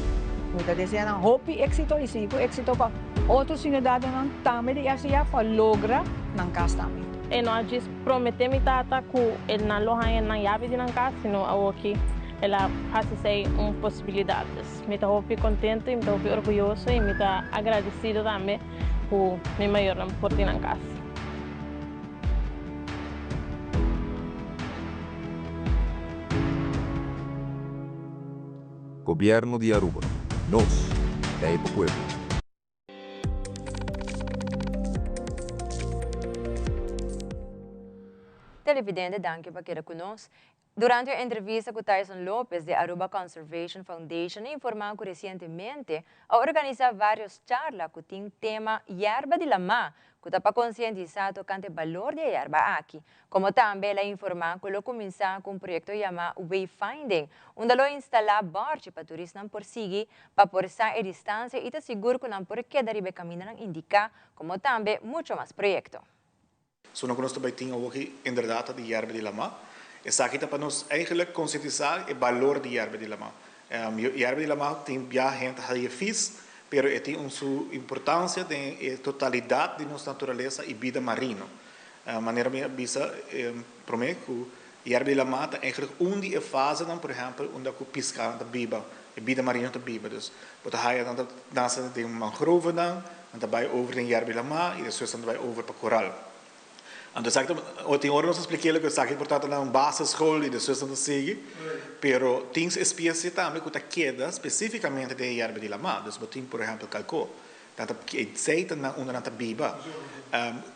Mi ta desea nan hopi exito y sigui cu exito pa otro ciudadanonan tambe di FCA pa logra nan cas tambe. E no a djis promete mi tata cu e nan lo haña nan yabi di nan cas, sino awoki el a haci esey un posibilidad. Dus mi ta hopi contento y mi ta hopi orguyoso y mi ta agradecido tambe cu mi mayornan por tin nan cas. Gobierno di Aruba. Nos ta e pa pueblo. Televidente danki pa keda cu nos. Durante un entrevista cu Tyson Lopez di Aruba Conservation Foundation a informa cu recientemente a organisa varios charla cu tin tema Yerba di Lama cu ta pa concientisa tocante balor di e yerba aki. Como tambe el a informa cu lo cuminsa cu un proyecto yama Wayfinding, unda lo instala borchi pa turistnan por sigui pa por sa e distancia y ta sigur cu nan por keda riba e camindanan indica, como tambe mucho mas proyecto. Sono ku nos ta bai tin awoki inderdat ta di yerba di lamá. Esaki ta pa nos eigenlijk konsientisá e balor di yerba di lamá. Yerba di lamá tin bia hende ta haña fis, pero e tin un su importansia den e totalidat di nos naturalesa i bida marino. Manera mi a bisa promé ku yerba di lamá ta eigenlijk un di e fasenan, por ehèmpel, unda ku piskanan ta biba, e bida marino ta biba. Dus bo ta haya nan ta nase den mangrovenan, nan ta bai over den yerba di lamá i despues nan ta bai over pa koral. Anto esaki ta, tin ora nos ta spliká ku esaki por ta na un basisschool i despues nan ta sigui, pero tin espesie tambe ku ta keda spesífikamente den e yerba di lamá. Dus bo tin por ehèmpel kalkó. Nan ta esei ta nan unda nan ta biba.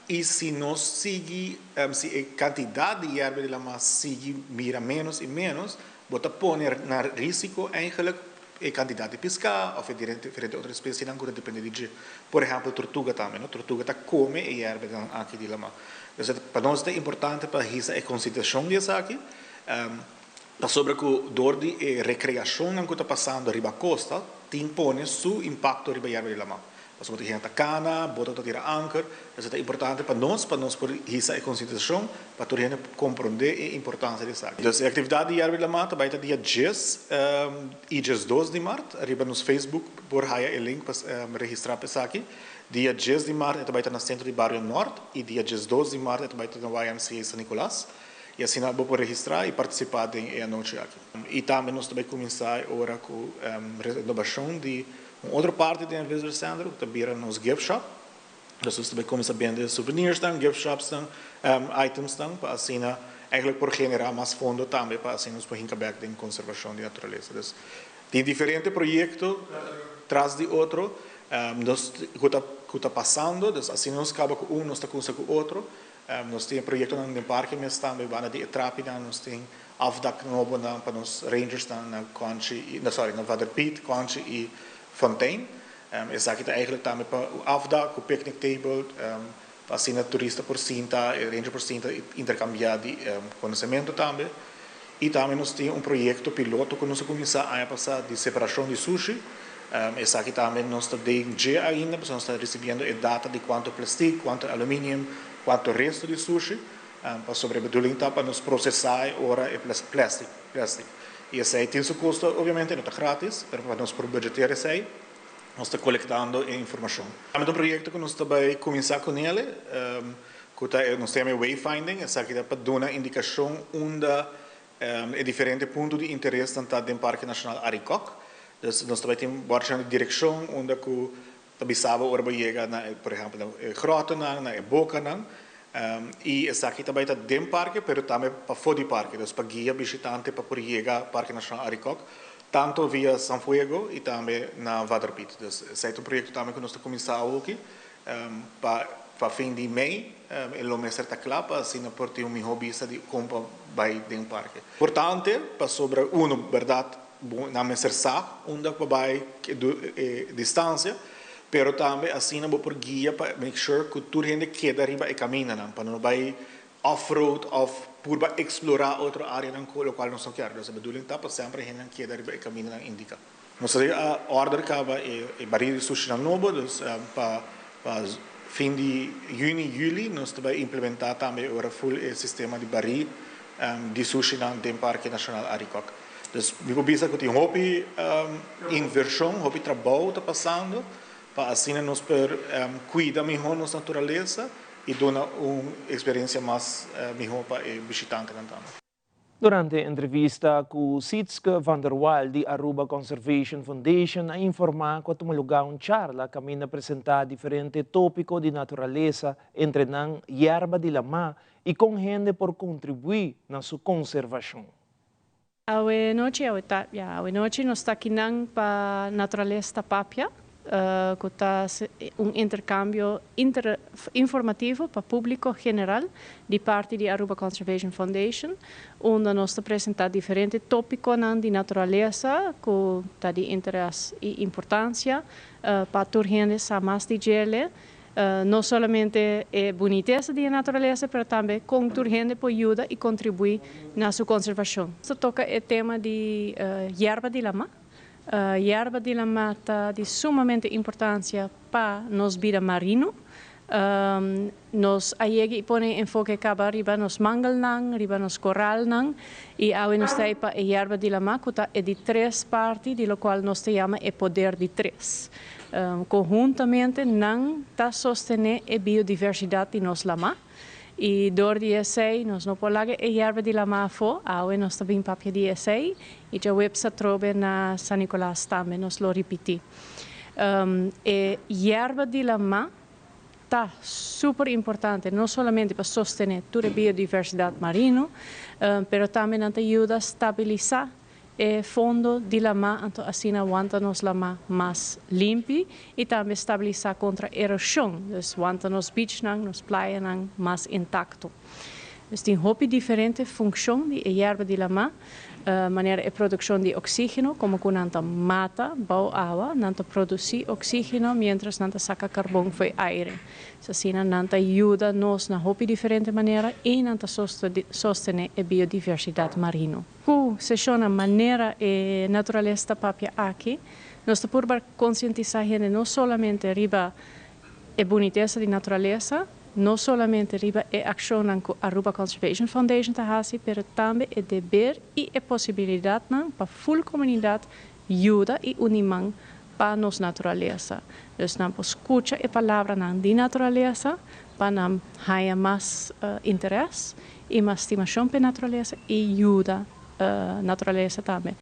I si nos sigui, si e kantidat di yerba di lamá sigui bira ménos i ménos, bo ta pone na risiko eigenlijk e kantidat di piská òf e diferente otro espesienan ku ta depende di dje. Por ehèmpel tortuga tambe, no? Tortuga ta kome e yerbanan aki di lamá. Entonces pa nos ta importante pa hisa e konsiderashon di esaki, Pasobra ku dor di e rekreashonnan ku ta pasando riba kosta tin pone su impakto riba yerba di laman. Pasobra tin hende ta kana, boto ta tira anker, esei ta importante pa nos pa nos por hisa e konsientisashon pa tur hende komprondé e importansia di esaki. Dus e aktividat di yerba di laman ta bai ta dia djes i 12 di mart. Riba nos Facebook por haya e link pa registrá pa esaki. Dia djes di mart e ta bai ta na Sentro di Bario Nort i dia 12 di mart e ta bai ta na YMCA San Nicolas. I asina bo por registrá i partisipá den e anochi aki. I tambe nos ta bai kuminsá e ora ku renobashon di un otro parti den e Visitor Center ku ta bira nos gift shop. Dus nos ta bai kuminsá bende souvenirsnan, gift shopsnan, itemsnan pa asina eigenlijk por generá mas fondo tambe pa asina nos por hinka bèk den konservashon di naturalesa. Dus tin diferente proyekto tras di otro nos ku ta ku ta pasando. Dus asina nos kaba ku un nos ta kuminsá ku otro. Nos tin e proyectonan den parke mes tambe, banda di e trapinan nos tin afdak nobonan pa nos rangersnan na Conchi y, no sorry, na Vader Piet, Conchi y Fontein. Esaki ta eigenlijk tambe pa un afdak cu picnic table pa asina turista por sinta, e ranger por sinta y intercambia di conocemento tambe. Y tambe nos tin un proyecto piloto cu nos a cuminsa aña pasa di separacion di sushi. Esaki tambe nos ta den dje ainda pasobra nos ta ricibiendo e data di cuanto plastic, cuanto aluminium, cuanto resto di sushi. Pasobra e bedoeling ta pa nos procesa e ora e plastic. Y esey tin su costo obviamente, no ta gratis, pero pa nos por budgeteer esey nos ta colectando e informacion. Tambe ta un proyecto cu nos ta bay cuminsa cu nele, cu ta e nos ta yama e wayfinding, esaki ta pa duna indicacion unda e diferente punto di interesnan ta den Parke Nacional Arikok. Dus nos ta bay tin bordjenan di direccion unda cu ta bisa bo ora bo yega na e por ehempel na e grotonan, na e bocanan y esaki ta bay ta den parke pero tambe pafo di parke, dus pa guia bishitante pa por yega Parke Nacional Arikok tanto via San Fuego y tambe na Vaderpiet. Dus esey ta un proyecto tambe cu nos ta cuminsa awoki pa. pa fin di mei e lo mester ta kla pa asina por tin un mihó bista di kon pa bai den parke. Importante pasobra uno bèrdat nan mester sa unda pa bai e distansia pero tambe asina bo por guia pa make sure ku tur hende keda riba e kamindanan pa no bai off road òf purba eksplorá otro áreanan ku lokual nos no kier. Dus e bedoeling ta pa semper e hendenan keda riba e kamindanan indiká. Nos a order kaba e baril di sushinan nobo, dus pa fin di yüni, yüli nos ta bai implementá tambe ora ful e sistema di baril di sushinan den Parke Nashonal Arikok. Dus mi por bisa ku tin hopi invershon, hopi trabou ta pasando pa asina nos por kuida mihó nos naturalesa i duna un eksperensia mas mihó pa e bishitantenan tambe. Durante entrevista ku Sietske van der Wal di Aruba Conservation Foundation a informá ku a tuma lugá un charla kaminda presentá diferente tópiko di naturalesa, entre nan yerba di lamá i kon hende por kontribuí na su konservashon. Awe nochi, awe ta, ya, awe nochi nos ta akinan pa Naturalesa ta Papia. ku ta un interkambio informativo pa públiko general di parti di Aruba Conservation Foundation, unda nos ta presentá diferente tópikonan di naturalesa ku ta di interes i importansia pa tur hende sa mas di djele, no solamente e bunitesa di e naturalesa pero tambe kon tur hende por yuda i kontribuí na su konservashon. Nos ta toka e tema di yerba di lamá. Yerba di lamá ta di sumamente importansia pa nos bida marino. Nos a yega i pone enfoke kaba riba nos mangelnan, riba nos koralnan i awe nos ta ei pa e yerba di lamá ku ta e di tres parti di lokual nos ta yama e poder di tres. Konhuntamente nan ta sostené e biodiversidat di nos lamá. I dor di esei nos no por laga e yerba di lamá afó, awe nos ta bin papia di esei i djaweps atrobe na San Nicolas tambe nos lo ripití. E yerba di lamá ta super importante no solamente pa sostené tur e biodiversidat marino, pero tambe nan ta yuda stabilisá E fondo di lamá anto asina wanta nos lamá mas limpi i tambe stabilisá kontra eroshon, dus wanta nos beachnan, nos playanan mas intakto. Dus tin hopi diferente funkshon di e yerba di lamá, manera e produkshon di oksígeno, komo ku nan ta mata bou awa, nan ta produsí oksígeno miéntras nan ta saka karbon fo'i aire. Dus asina nan ta yuda nos na hopi diferente manera i nan ta sostené e biodiversidat marino. Ku seshonnan manera e naturalesa ta papia aki, nos ta purba konsientisá hende no solamente riba e bunitesa di naturalesa, no solamente riba e akshonnan ku Aruba Conservation Foundation ta hasi, pero tambe e deber i e posibilidatnan pa ful komunidat yuda i uni man pa nos naturalesa. Dus nan por skucha e palabranan di naturalesa pa nan haña mas interes i mas stimashon p'e naturalesa i yuda naturalesa tambe.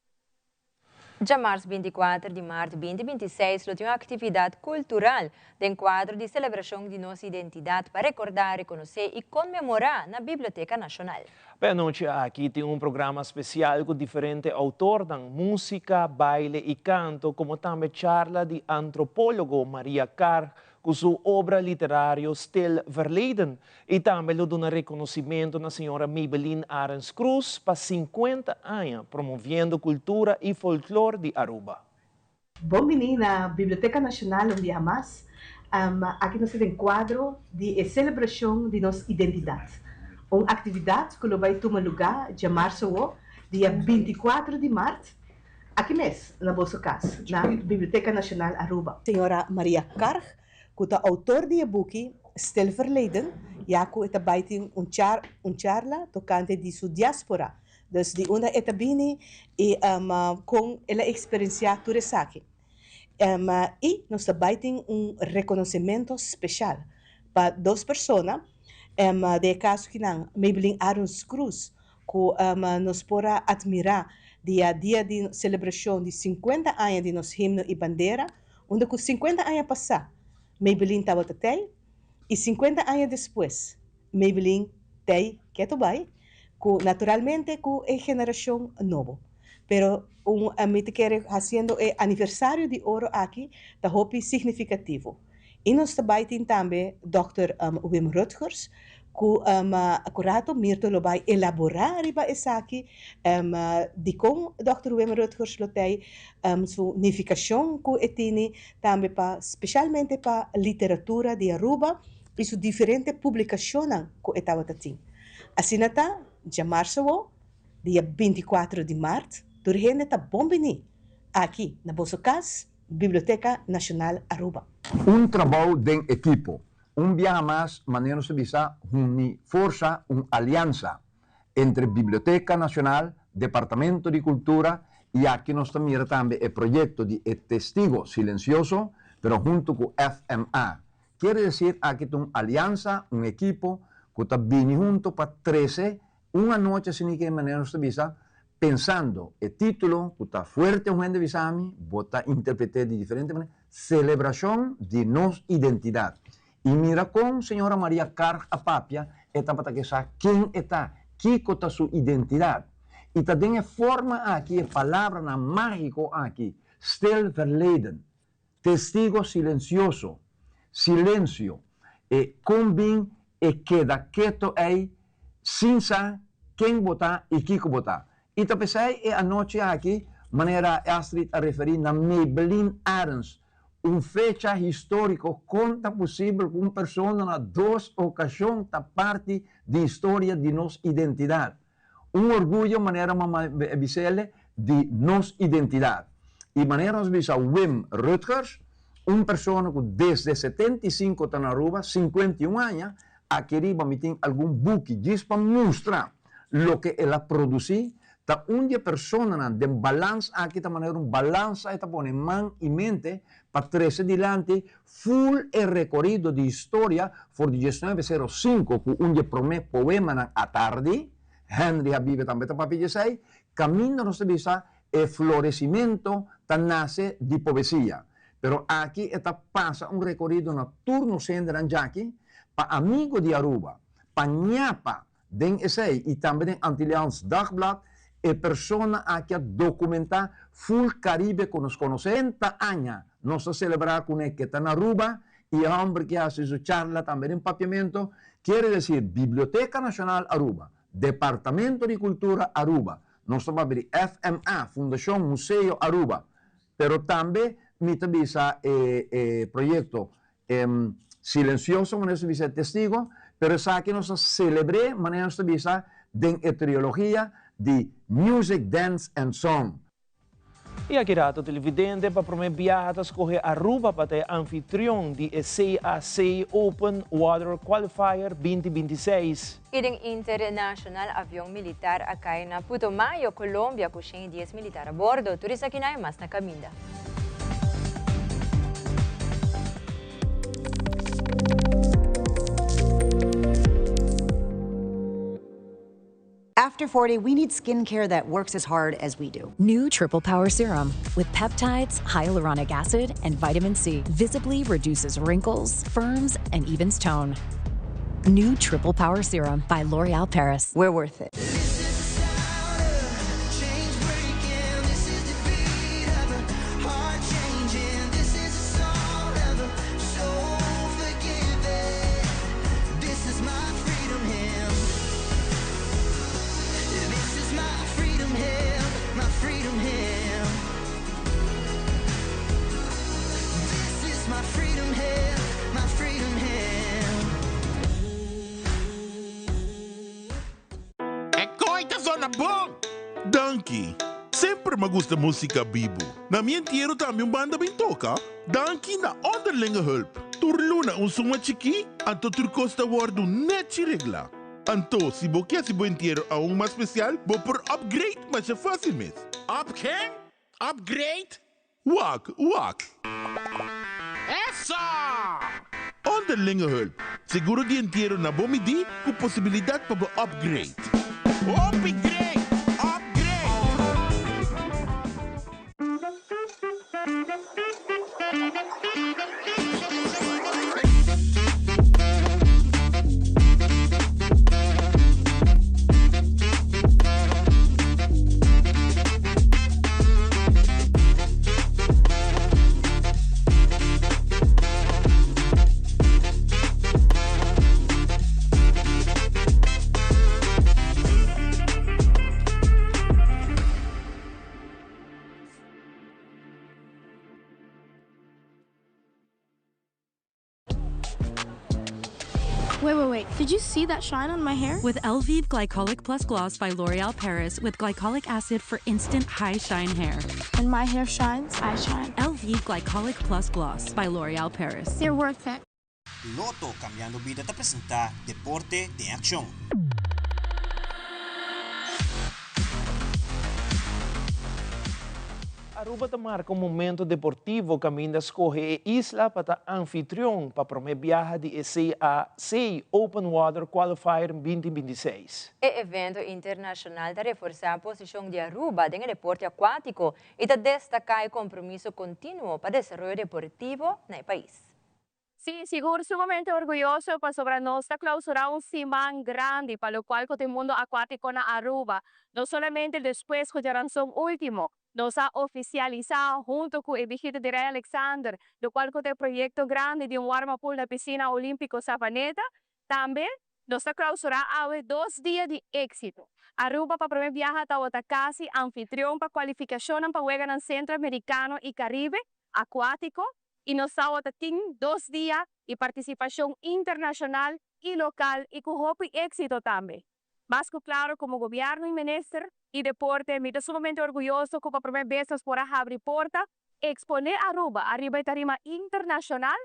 Djamars 24 di mart 2026 lo tin un aktividat kultural den kuadro di selebrashon di nos identidat pa rekordá, rekonosé i konmemorá na Biblioteka Nashonal. P'e anochi aki tin un programa spesial ku diferente outornan, músika, baile i kanto, komo tambe charla di antropólogo Maria Karg ku su obra literario Stil Verleden i tambe lo duna rekonosimentu na señora Maybelline Arends Croes pa sinkuenta aña promoviendo kultura i folklor di Aruba. Bon bini na Biblioteca Nacional un biaha mas. Aki nos ta den cuadro di e celebracion di nos identidad. Un actividad cu lo bay tuma luga djamarzo awo, dia 24 di mart, aki mes na boso cas, na Biblioteca Nacional Aruba. Señora Maria Karg, cu ta autor di e buki Stil Verleden, ya cu e ta bay tin un un charla tocante di su diaspora Dus di unda e ta bini i kon el a eksperensiá tur esaki. I nos ta bai tin un rekonosementu speshal pa dos persona, den e kaso kinan Maybelline Arons Cruz ku nos por a atmirá dia dia di selebrashon di sinkuenta aña di nos himno i bandera, unda ku sinkuenta aña pasá Maybelline tabata tei i sinkuenta aña despues Maybelline tei keto bai ku naturalmente ku e generashon nobo. Pero un mi ta kere hasiendo e aniversario di oro aki ta hopi signifikativo. I nos ta bai tin tambe dòkter Wim Rutgers ku ku rato Mirto lo bai elaborá riba esaki dikon dòkter Wim Rutgers lo tei su nifikashon ku e tini tambe pa speshalmente pa literatura di Aruba i su diferente publikashonnan ku e tabata tin. Asina ta djamarsa awo dia 24 di mart tur hende ta bon bini aki na boso kas Biblioteca Nacional Aruba. Un trabou den ekipo. Un biaha mas, manera nos ta bisa, huni forsa, un aliansa entre Biblioteca Nacional, Departamento di Cultura y aki nos ta mira tambe e proyecto di e Testigo Silencioso, pero hunto cu FMA. Kier decir aki ta un aliansa, un ekipo cu ta bini hunto pa trece Un anochi asina ke manera nos ta bisa, pensando e título ku ta fuerte un hende bisa mi, bo ta interpret'é di diferente manera, Selebrashon di nos identidat. I mira kon señora Maria Karg a papia, e tabata ke sa ken e ta, kiko ta su identidat. I ta den e forma aki, e palabranan mágiko aki, stil verleden, Testigo silencioso, silencio, e con bin e keda keto ey sin sa ken bo ta y kico bo ta. Y ta pesey e anochi aki, manera Astrid a referi na Maybelline Arends, un fecha historico con ta posibel cu un persona na dos ocasion ta parti di historia di nos identidad. Un orguyo, manera mama bis'ele, di nos identidad. Y manera nos bisa Wim Rutgers, un persona cu desde 75 ta na Aruba, 51 aña, aki riba mi tin algun buki djis pa mustra loke el a produci, ta un di e personanan den balans aki ta manera un balansa e ta pone man y mente pa trece dilanti full e recorido di historia for di 1905 cu un di e prome poemanan Atardi, Henry Habibe tambe ta papia di esey, caminda nos ta bisa e florecimento ta nace di poesia. Pero aki e ta pasa un recorido na tur nos hendenan djaki, pa amigo di Aruba, pa ñapa Den esei y tambe den Antilliaans Dagblad e persona aki a documenta full Caribe cu nos conoce. Trenta aña nos ta celebra cune ke ta na Aruba y e homber ke haci su charla tambe den Papiamento, kiere decir Biblioteca Nacional Aruba, Departamento di Cultura Aruba, nos ta papia di FMA, Fundacion Museo Aruba, pero tambe mi ta bisa e e proyecto E silencioso manera nos ta bisa e testigo, pero esaki nos ta celebr'é manera nos ta bisa den e triologia di Music, Dance and Song. Y aki rato televidente pa prome biaha ta scoge Aruba pa ta e anfitrion di e CAC Open Water Qualifier 2026. Y den internacional avion militar a cay na Putumayo, Colombia cu 110 militar a bordo. Tur esakinan y mas na caminda. After 40, we need skincare that works as hard as we do. New Triple Power Serum with peptides, hyaluronic acid, and vitamin C visibly reduces wrinkles, firms, and evens tone. New Triple Power Serum by L'Oreal Paris. We're worth it. E koi ta zona bon! Danki! Semper m'a gusta musica bibu. Na mi entiero tambe un banda bin toca. Danki na Onderlinge Hulp. Tur luna un suma chikí, anto tur kos ta wòrdu nèchi reglá. Anto, si bo ke hasi bo entiero aun mas spesial, bo por upgrade masha fásil mes. Up ken? Upgrade? Wak, wak. Eso! Onderlinge Hulp, seguro di entiero na bo midí ku posibilidat pa bo upgrade. Hopi great! Upgrade! Did you see that shine on my hair? With Elvive Glycolic Plus Gloss by L'Oreal Paris with glycolic acid for instant high shine hair. When my hair shines, I shine. Elvive Glycolic Plus Gloss by L'Oreal Paris. You're worth it. Lotto Cambiando Bida ta presenta Deporte den Accion. Aruba ta marca un momento deportivo caminda scoge e isla pa ta anfitrion pa prome biaha di e CAC Open Water Qualifier 2026. E evento internacional ta reforsa posicion di Aruba den e deporte acuatico y ta destaca e compromiso continuo pa desaroyo deportivo na e pais. Sí, sigur sumamente orguyoso pasobra nos ta clausura un siman grandi pa locual cu ta e mundo acuatico na Aruba. No solamente despues cu djaranson ultimo nos a oficialisa hunto cu e bishita di Rey Alexander locual cu ta e proyecto grandi di un warm pool na Piscina Olimpico Savaneta, tambe nos ta clausura awe dos dia di exito. Aruba pa prome biaha tawata casi anfitrion pa cualificacionnan pa Weganan Centro Americano y Caribe Acuatico y nos tawata tin dos dia di participacion internacional y local y cu hopi exito tambe. Mas cu claro como Gobierno y Minister di Deporte mi ta sumamente orguyoso cu pa prome bes nos por a habri porta, expone Aruba ariba e tarima internacional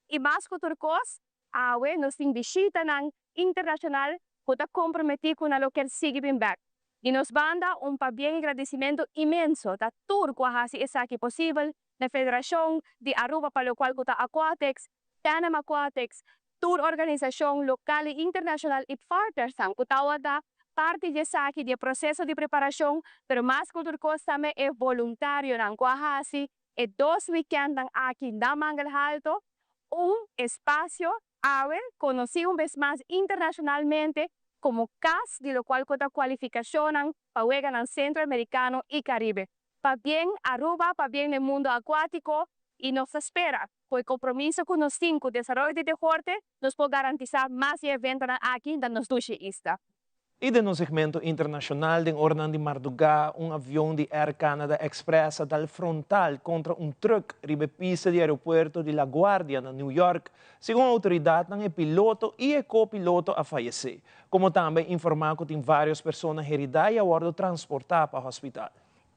y mas cu tur cos awe nos tin bishitanan internacional cu ta comprometi cu nan lo kier sigui bin bek. Di nos banda un pabien y gradicimento inmenso ta tur cu a haci esaki posibel, na Federacion di Aruba pa locual cu ta Aquatics, Panam Aquatics, tur organisacion local y internacional y partnersnan cu tawata parti di esaki di e proceso di preparacion, pero mas cu tur cos tambe e voluntarionan cu a haci e dos weekendnan aki na Mangel Halto un espacio awe conoci un bes mas internacionalmente como cas di locual cu ta cualificacionnan pa weganan Centro Americano y Caribe. Pabien Aruba, pabien n'e mundo acuatico y nos ta spera cu e compromiso cu nos tin cu desaroyo di deporte nos por garantisa mas di e eventonan aki na nos dushi isla. Y den nos segmento internacional den oranan di marduga un avion di Air Canada Express a dal frontal contra un truck riba e pista di aeropuerto di La Guardia na New York. Segun autoridadnan e piloto y e co-piloto a fayece. Como tambe informa cu tin varios persona herida y a wordo transporta pa hospital.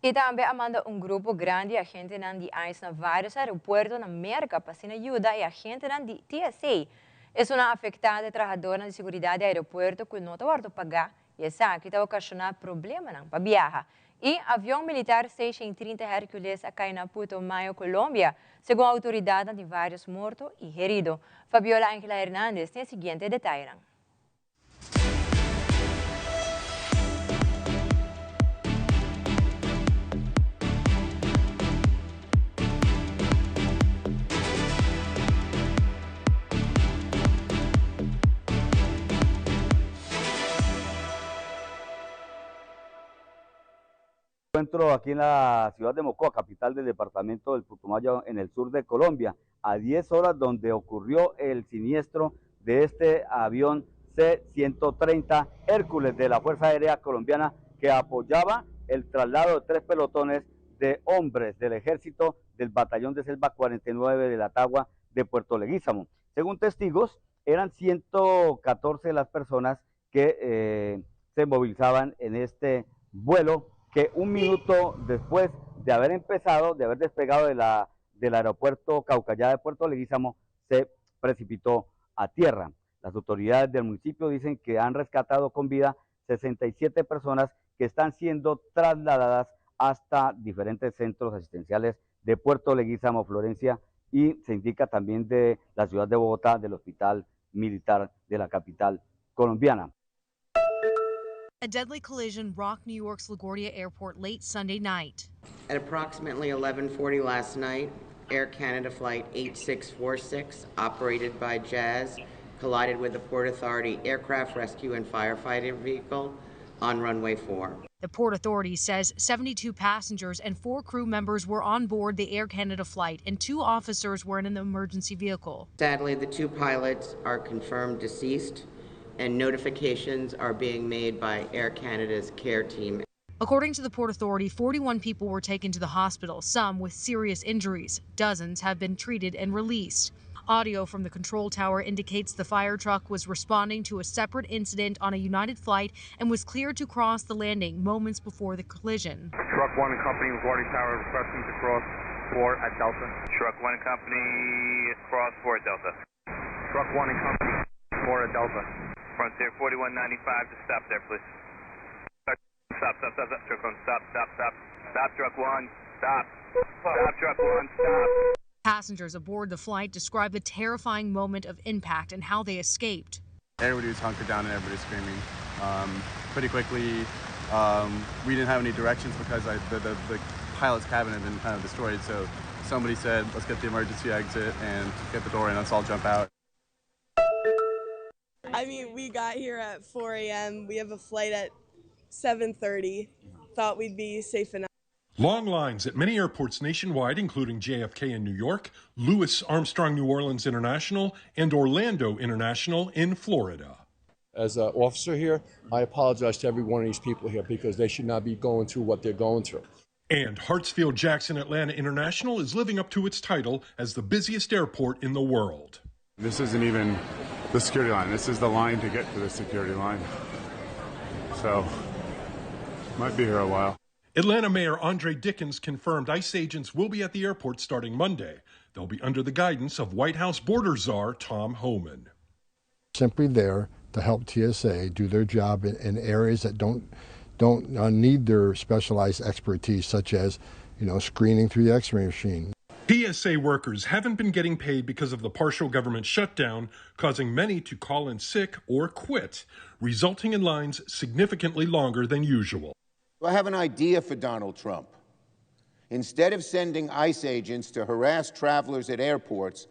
Y tambe a manda un grupo grandi di agentenan di ice na varios aeropuerto na Merca pa asina yuda e agentenan di TSA. Esunnan afecta ta e trahadornan di seguridad di aeropuerto cu no ta wordo paga y esaki ta ocasiona problemanan pa biaha. Y avion militar 630 Hercules a cay na Putumayo, Colombia, segun autoridadnan tin varios morto y herido. Fabiola Angela Hernandez tin e siguiente detayenan. Encuentro aquí en la ciudad de Mocoa, capital del departamento del Putumayo, en el sur de Colombia, a 10 horas donde ocurrió el siniestro de este avión C-130 Hércules de la Fuerza Aérea Colombiana que apoyaba el traslado de tres pelotones de hombres del ejército del Batallón de Selva 49 de la Tagua de Puerto Leguízamo. Según testigos, eran 114 las personas que eh, se movilizaban en este vuelo que un minuto después de haber empezado, de haber despegado de la, del aeropuerto Caucayá de Puerto Leguízamo, se precipitó a tierra. Las autoridades del municipio dicen que han rescatado con vida 67 personas que están siendo trasladadas hasta diferentes centros asistenciales de Puerto Leguízamo, Florencia, y se indica también de la ciudad de Bogotá, del Hospital Militar de la capital colombiana. A deadly collision rocked New York's LaGuardia Airport late Sunday night. At approximately 11:40 last night, Air Canada flight 8646, operated by Jazz, collided with a Port Authority aircraft rescue and firefighting vehicle on runway 4. The Port Authority says 72 passengers and four crew members were on board the Air Canada flight, and two officers were in an emergency vehicle. Sadly, the two pilots are confirmed deceased, and notifications are being made by Air Canada's care team. According to the Port Authority, 41 people were taken to the hospital, some with serious injuries. Dozens have been treated and released. Audio from the control tower indicates the fire truck was responding to a separate incident on a United flight and was cleared to cross the landing moments before the collision. Truck 1 and company, LaGuardia Tower, requesting to cross 4 at Delta. Truck 1 and company, cross 4 at Delta. Truck 1 and company, 4 at Delta. Frontier 4195, just stop there, please. Stop, stop, stop, stop, truck 1, stop, stop, stop. Stop, truck 1, stop. Stop, truck 1, stop. Passengers aboard the flight described the terrifying moment of impact and how they escaped. Everybody was hunkered down and everybody was screaming. Pretty quickly, we didn't have any directions because the pilot's cabin had been kind of destroyed. So somebody said, let's get the emergency exit and get the door and let's all jump out. We got here at 4 a.m. We have a flight at 7:30. Thought we'd be safe enough. Long lines at many airports nationwide, including JFK in New York, Louis Armstrong New Orleans International, and Orlando International in Florida. As an officer here, I apologize to every one of these people here because they should not be going through what they're going through. And Hartsfield Jackson Atlanta International is living up to its title as the busiest airport in the world. This isn't even the security line. This is the line to get to the security line. So, might be here a while. Atlanta Mayor Andre Dickens confirmed ICE agents will be at the airport starting Monday. They'll be under the guidance of White House border czar Tom Homan. Simply there to help TSA do their job in areas that don't need their specialized expertise, such as screening through the x-ray machine. TSA workers haven't been getting paid because of the partial government shutdown, causing many to call in sick or quit, resulting in lines significantly longer than usual. I have an idea for Donald Trump. Instead of sending ICE agents to harass travelers at airports,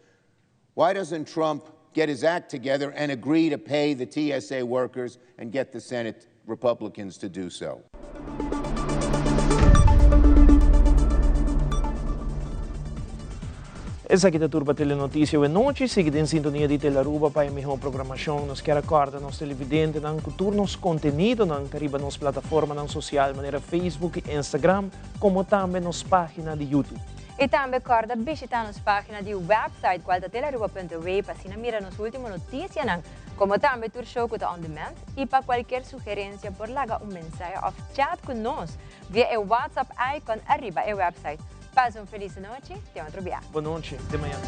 why doesn't Trump get his act together and agree to pay the TSA workers and get the Senate Republicans to do so? Esaki ta tur pa Telenoticia awe nochi. Sigui den sintonia di Telearuba pa e miho programacion. Nos kier corda nos televidentenan cu tur nos contenidonan ta riba nos plataformanan social manera Facebook y Instagram, como tambe nos pagina di YouTube. Y tambe corda bishita nos pagina di website, cual ta telearuba.w, pa asina mira nos ultimo noticianan, como tambe tur show cu ta on demand. Y pa cualkier sugerencia por laga un mensahe of chat cu nos via e WhatsApp icon ariba e website. Pasa un feliz nochi, te otro dia. Bon nochi, te mañan.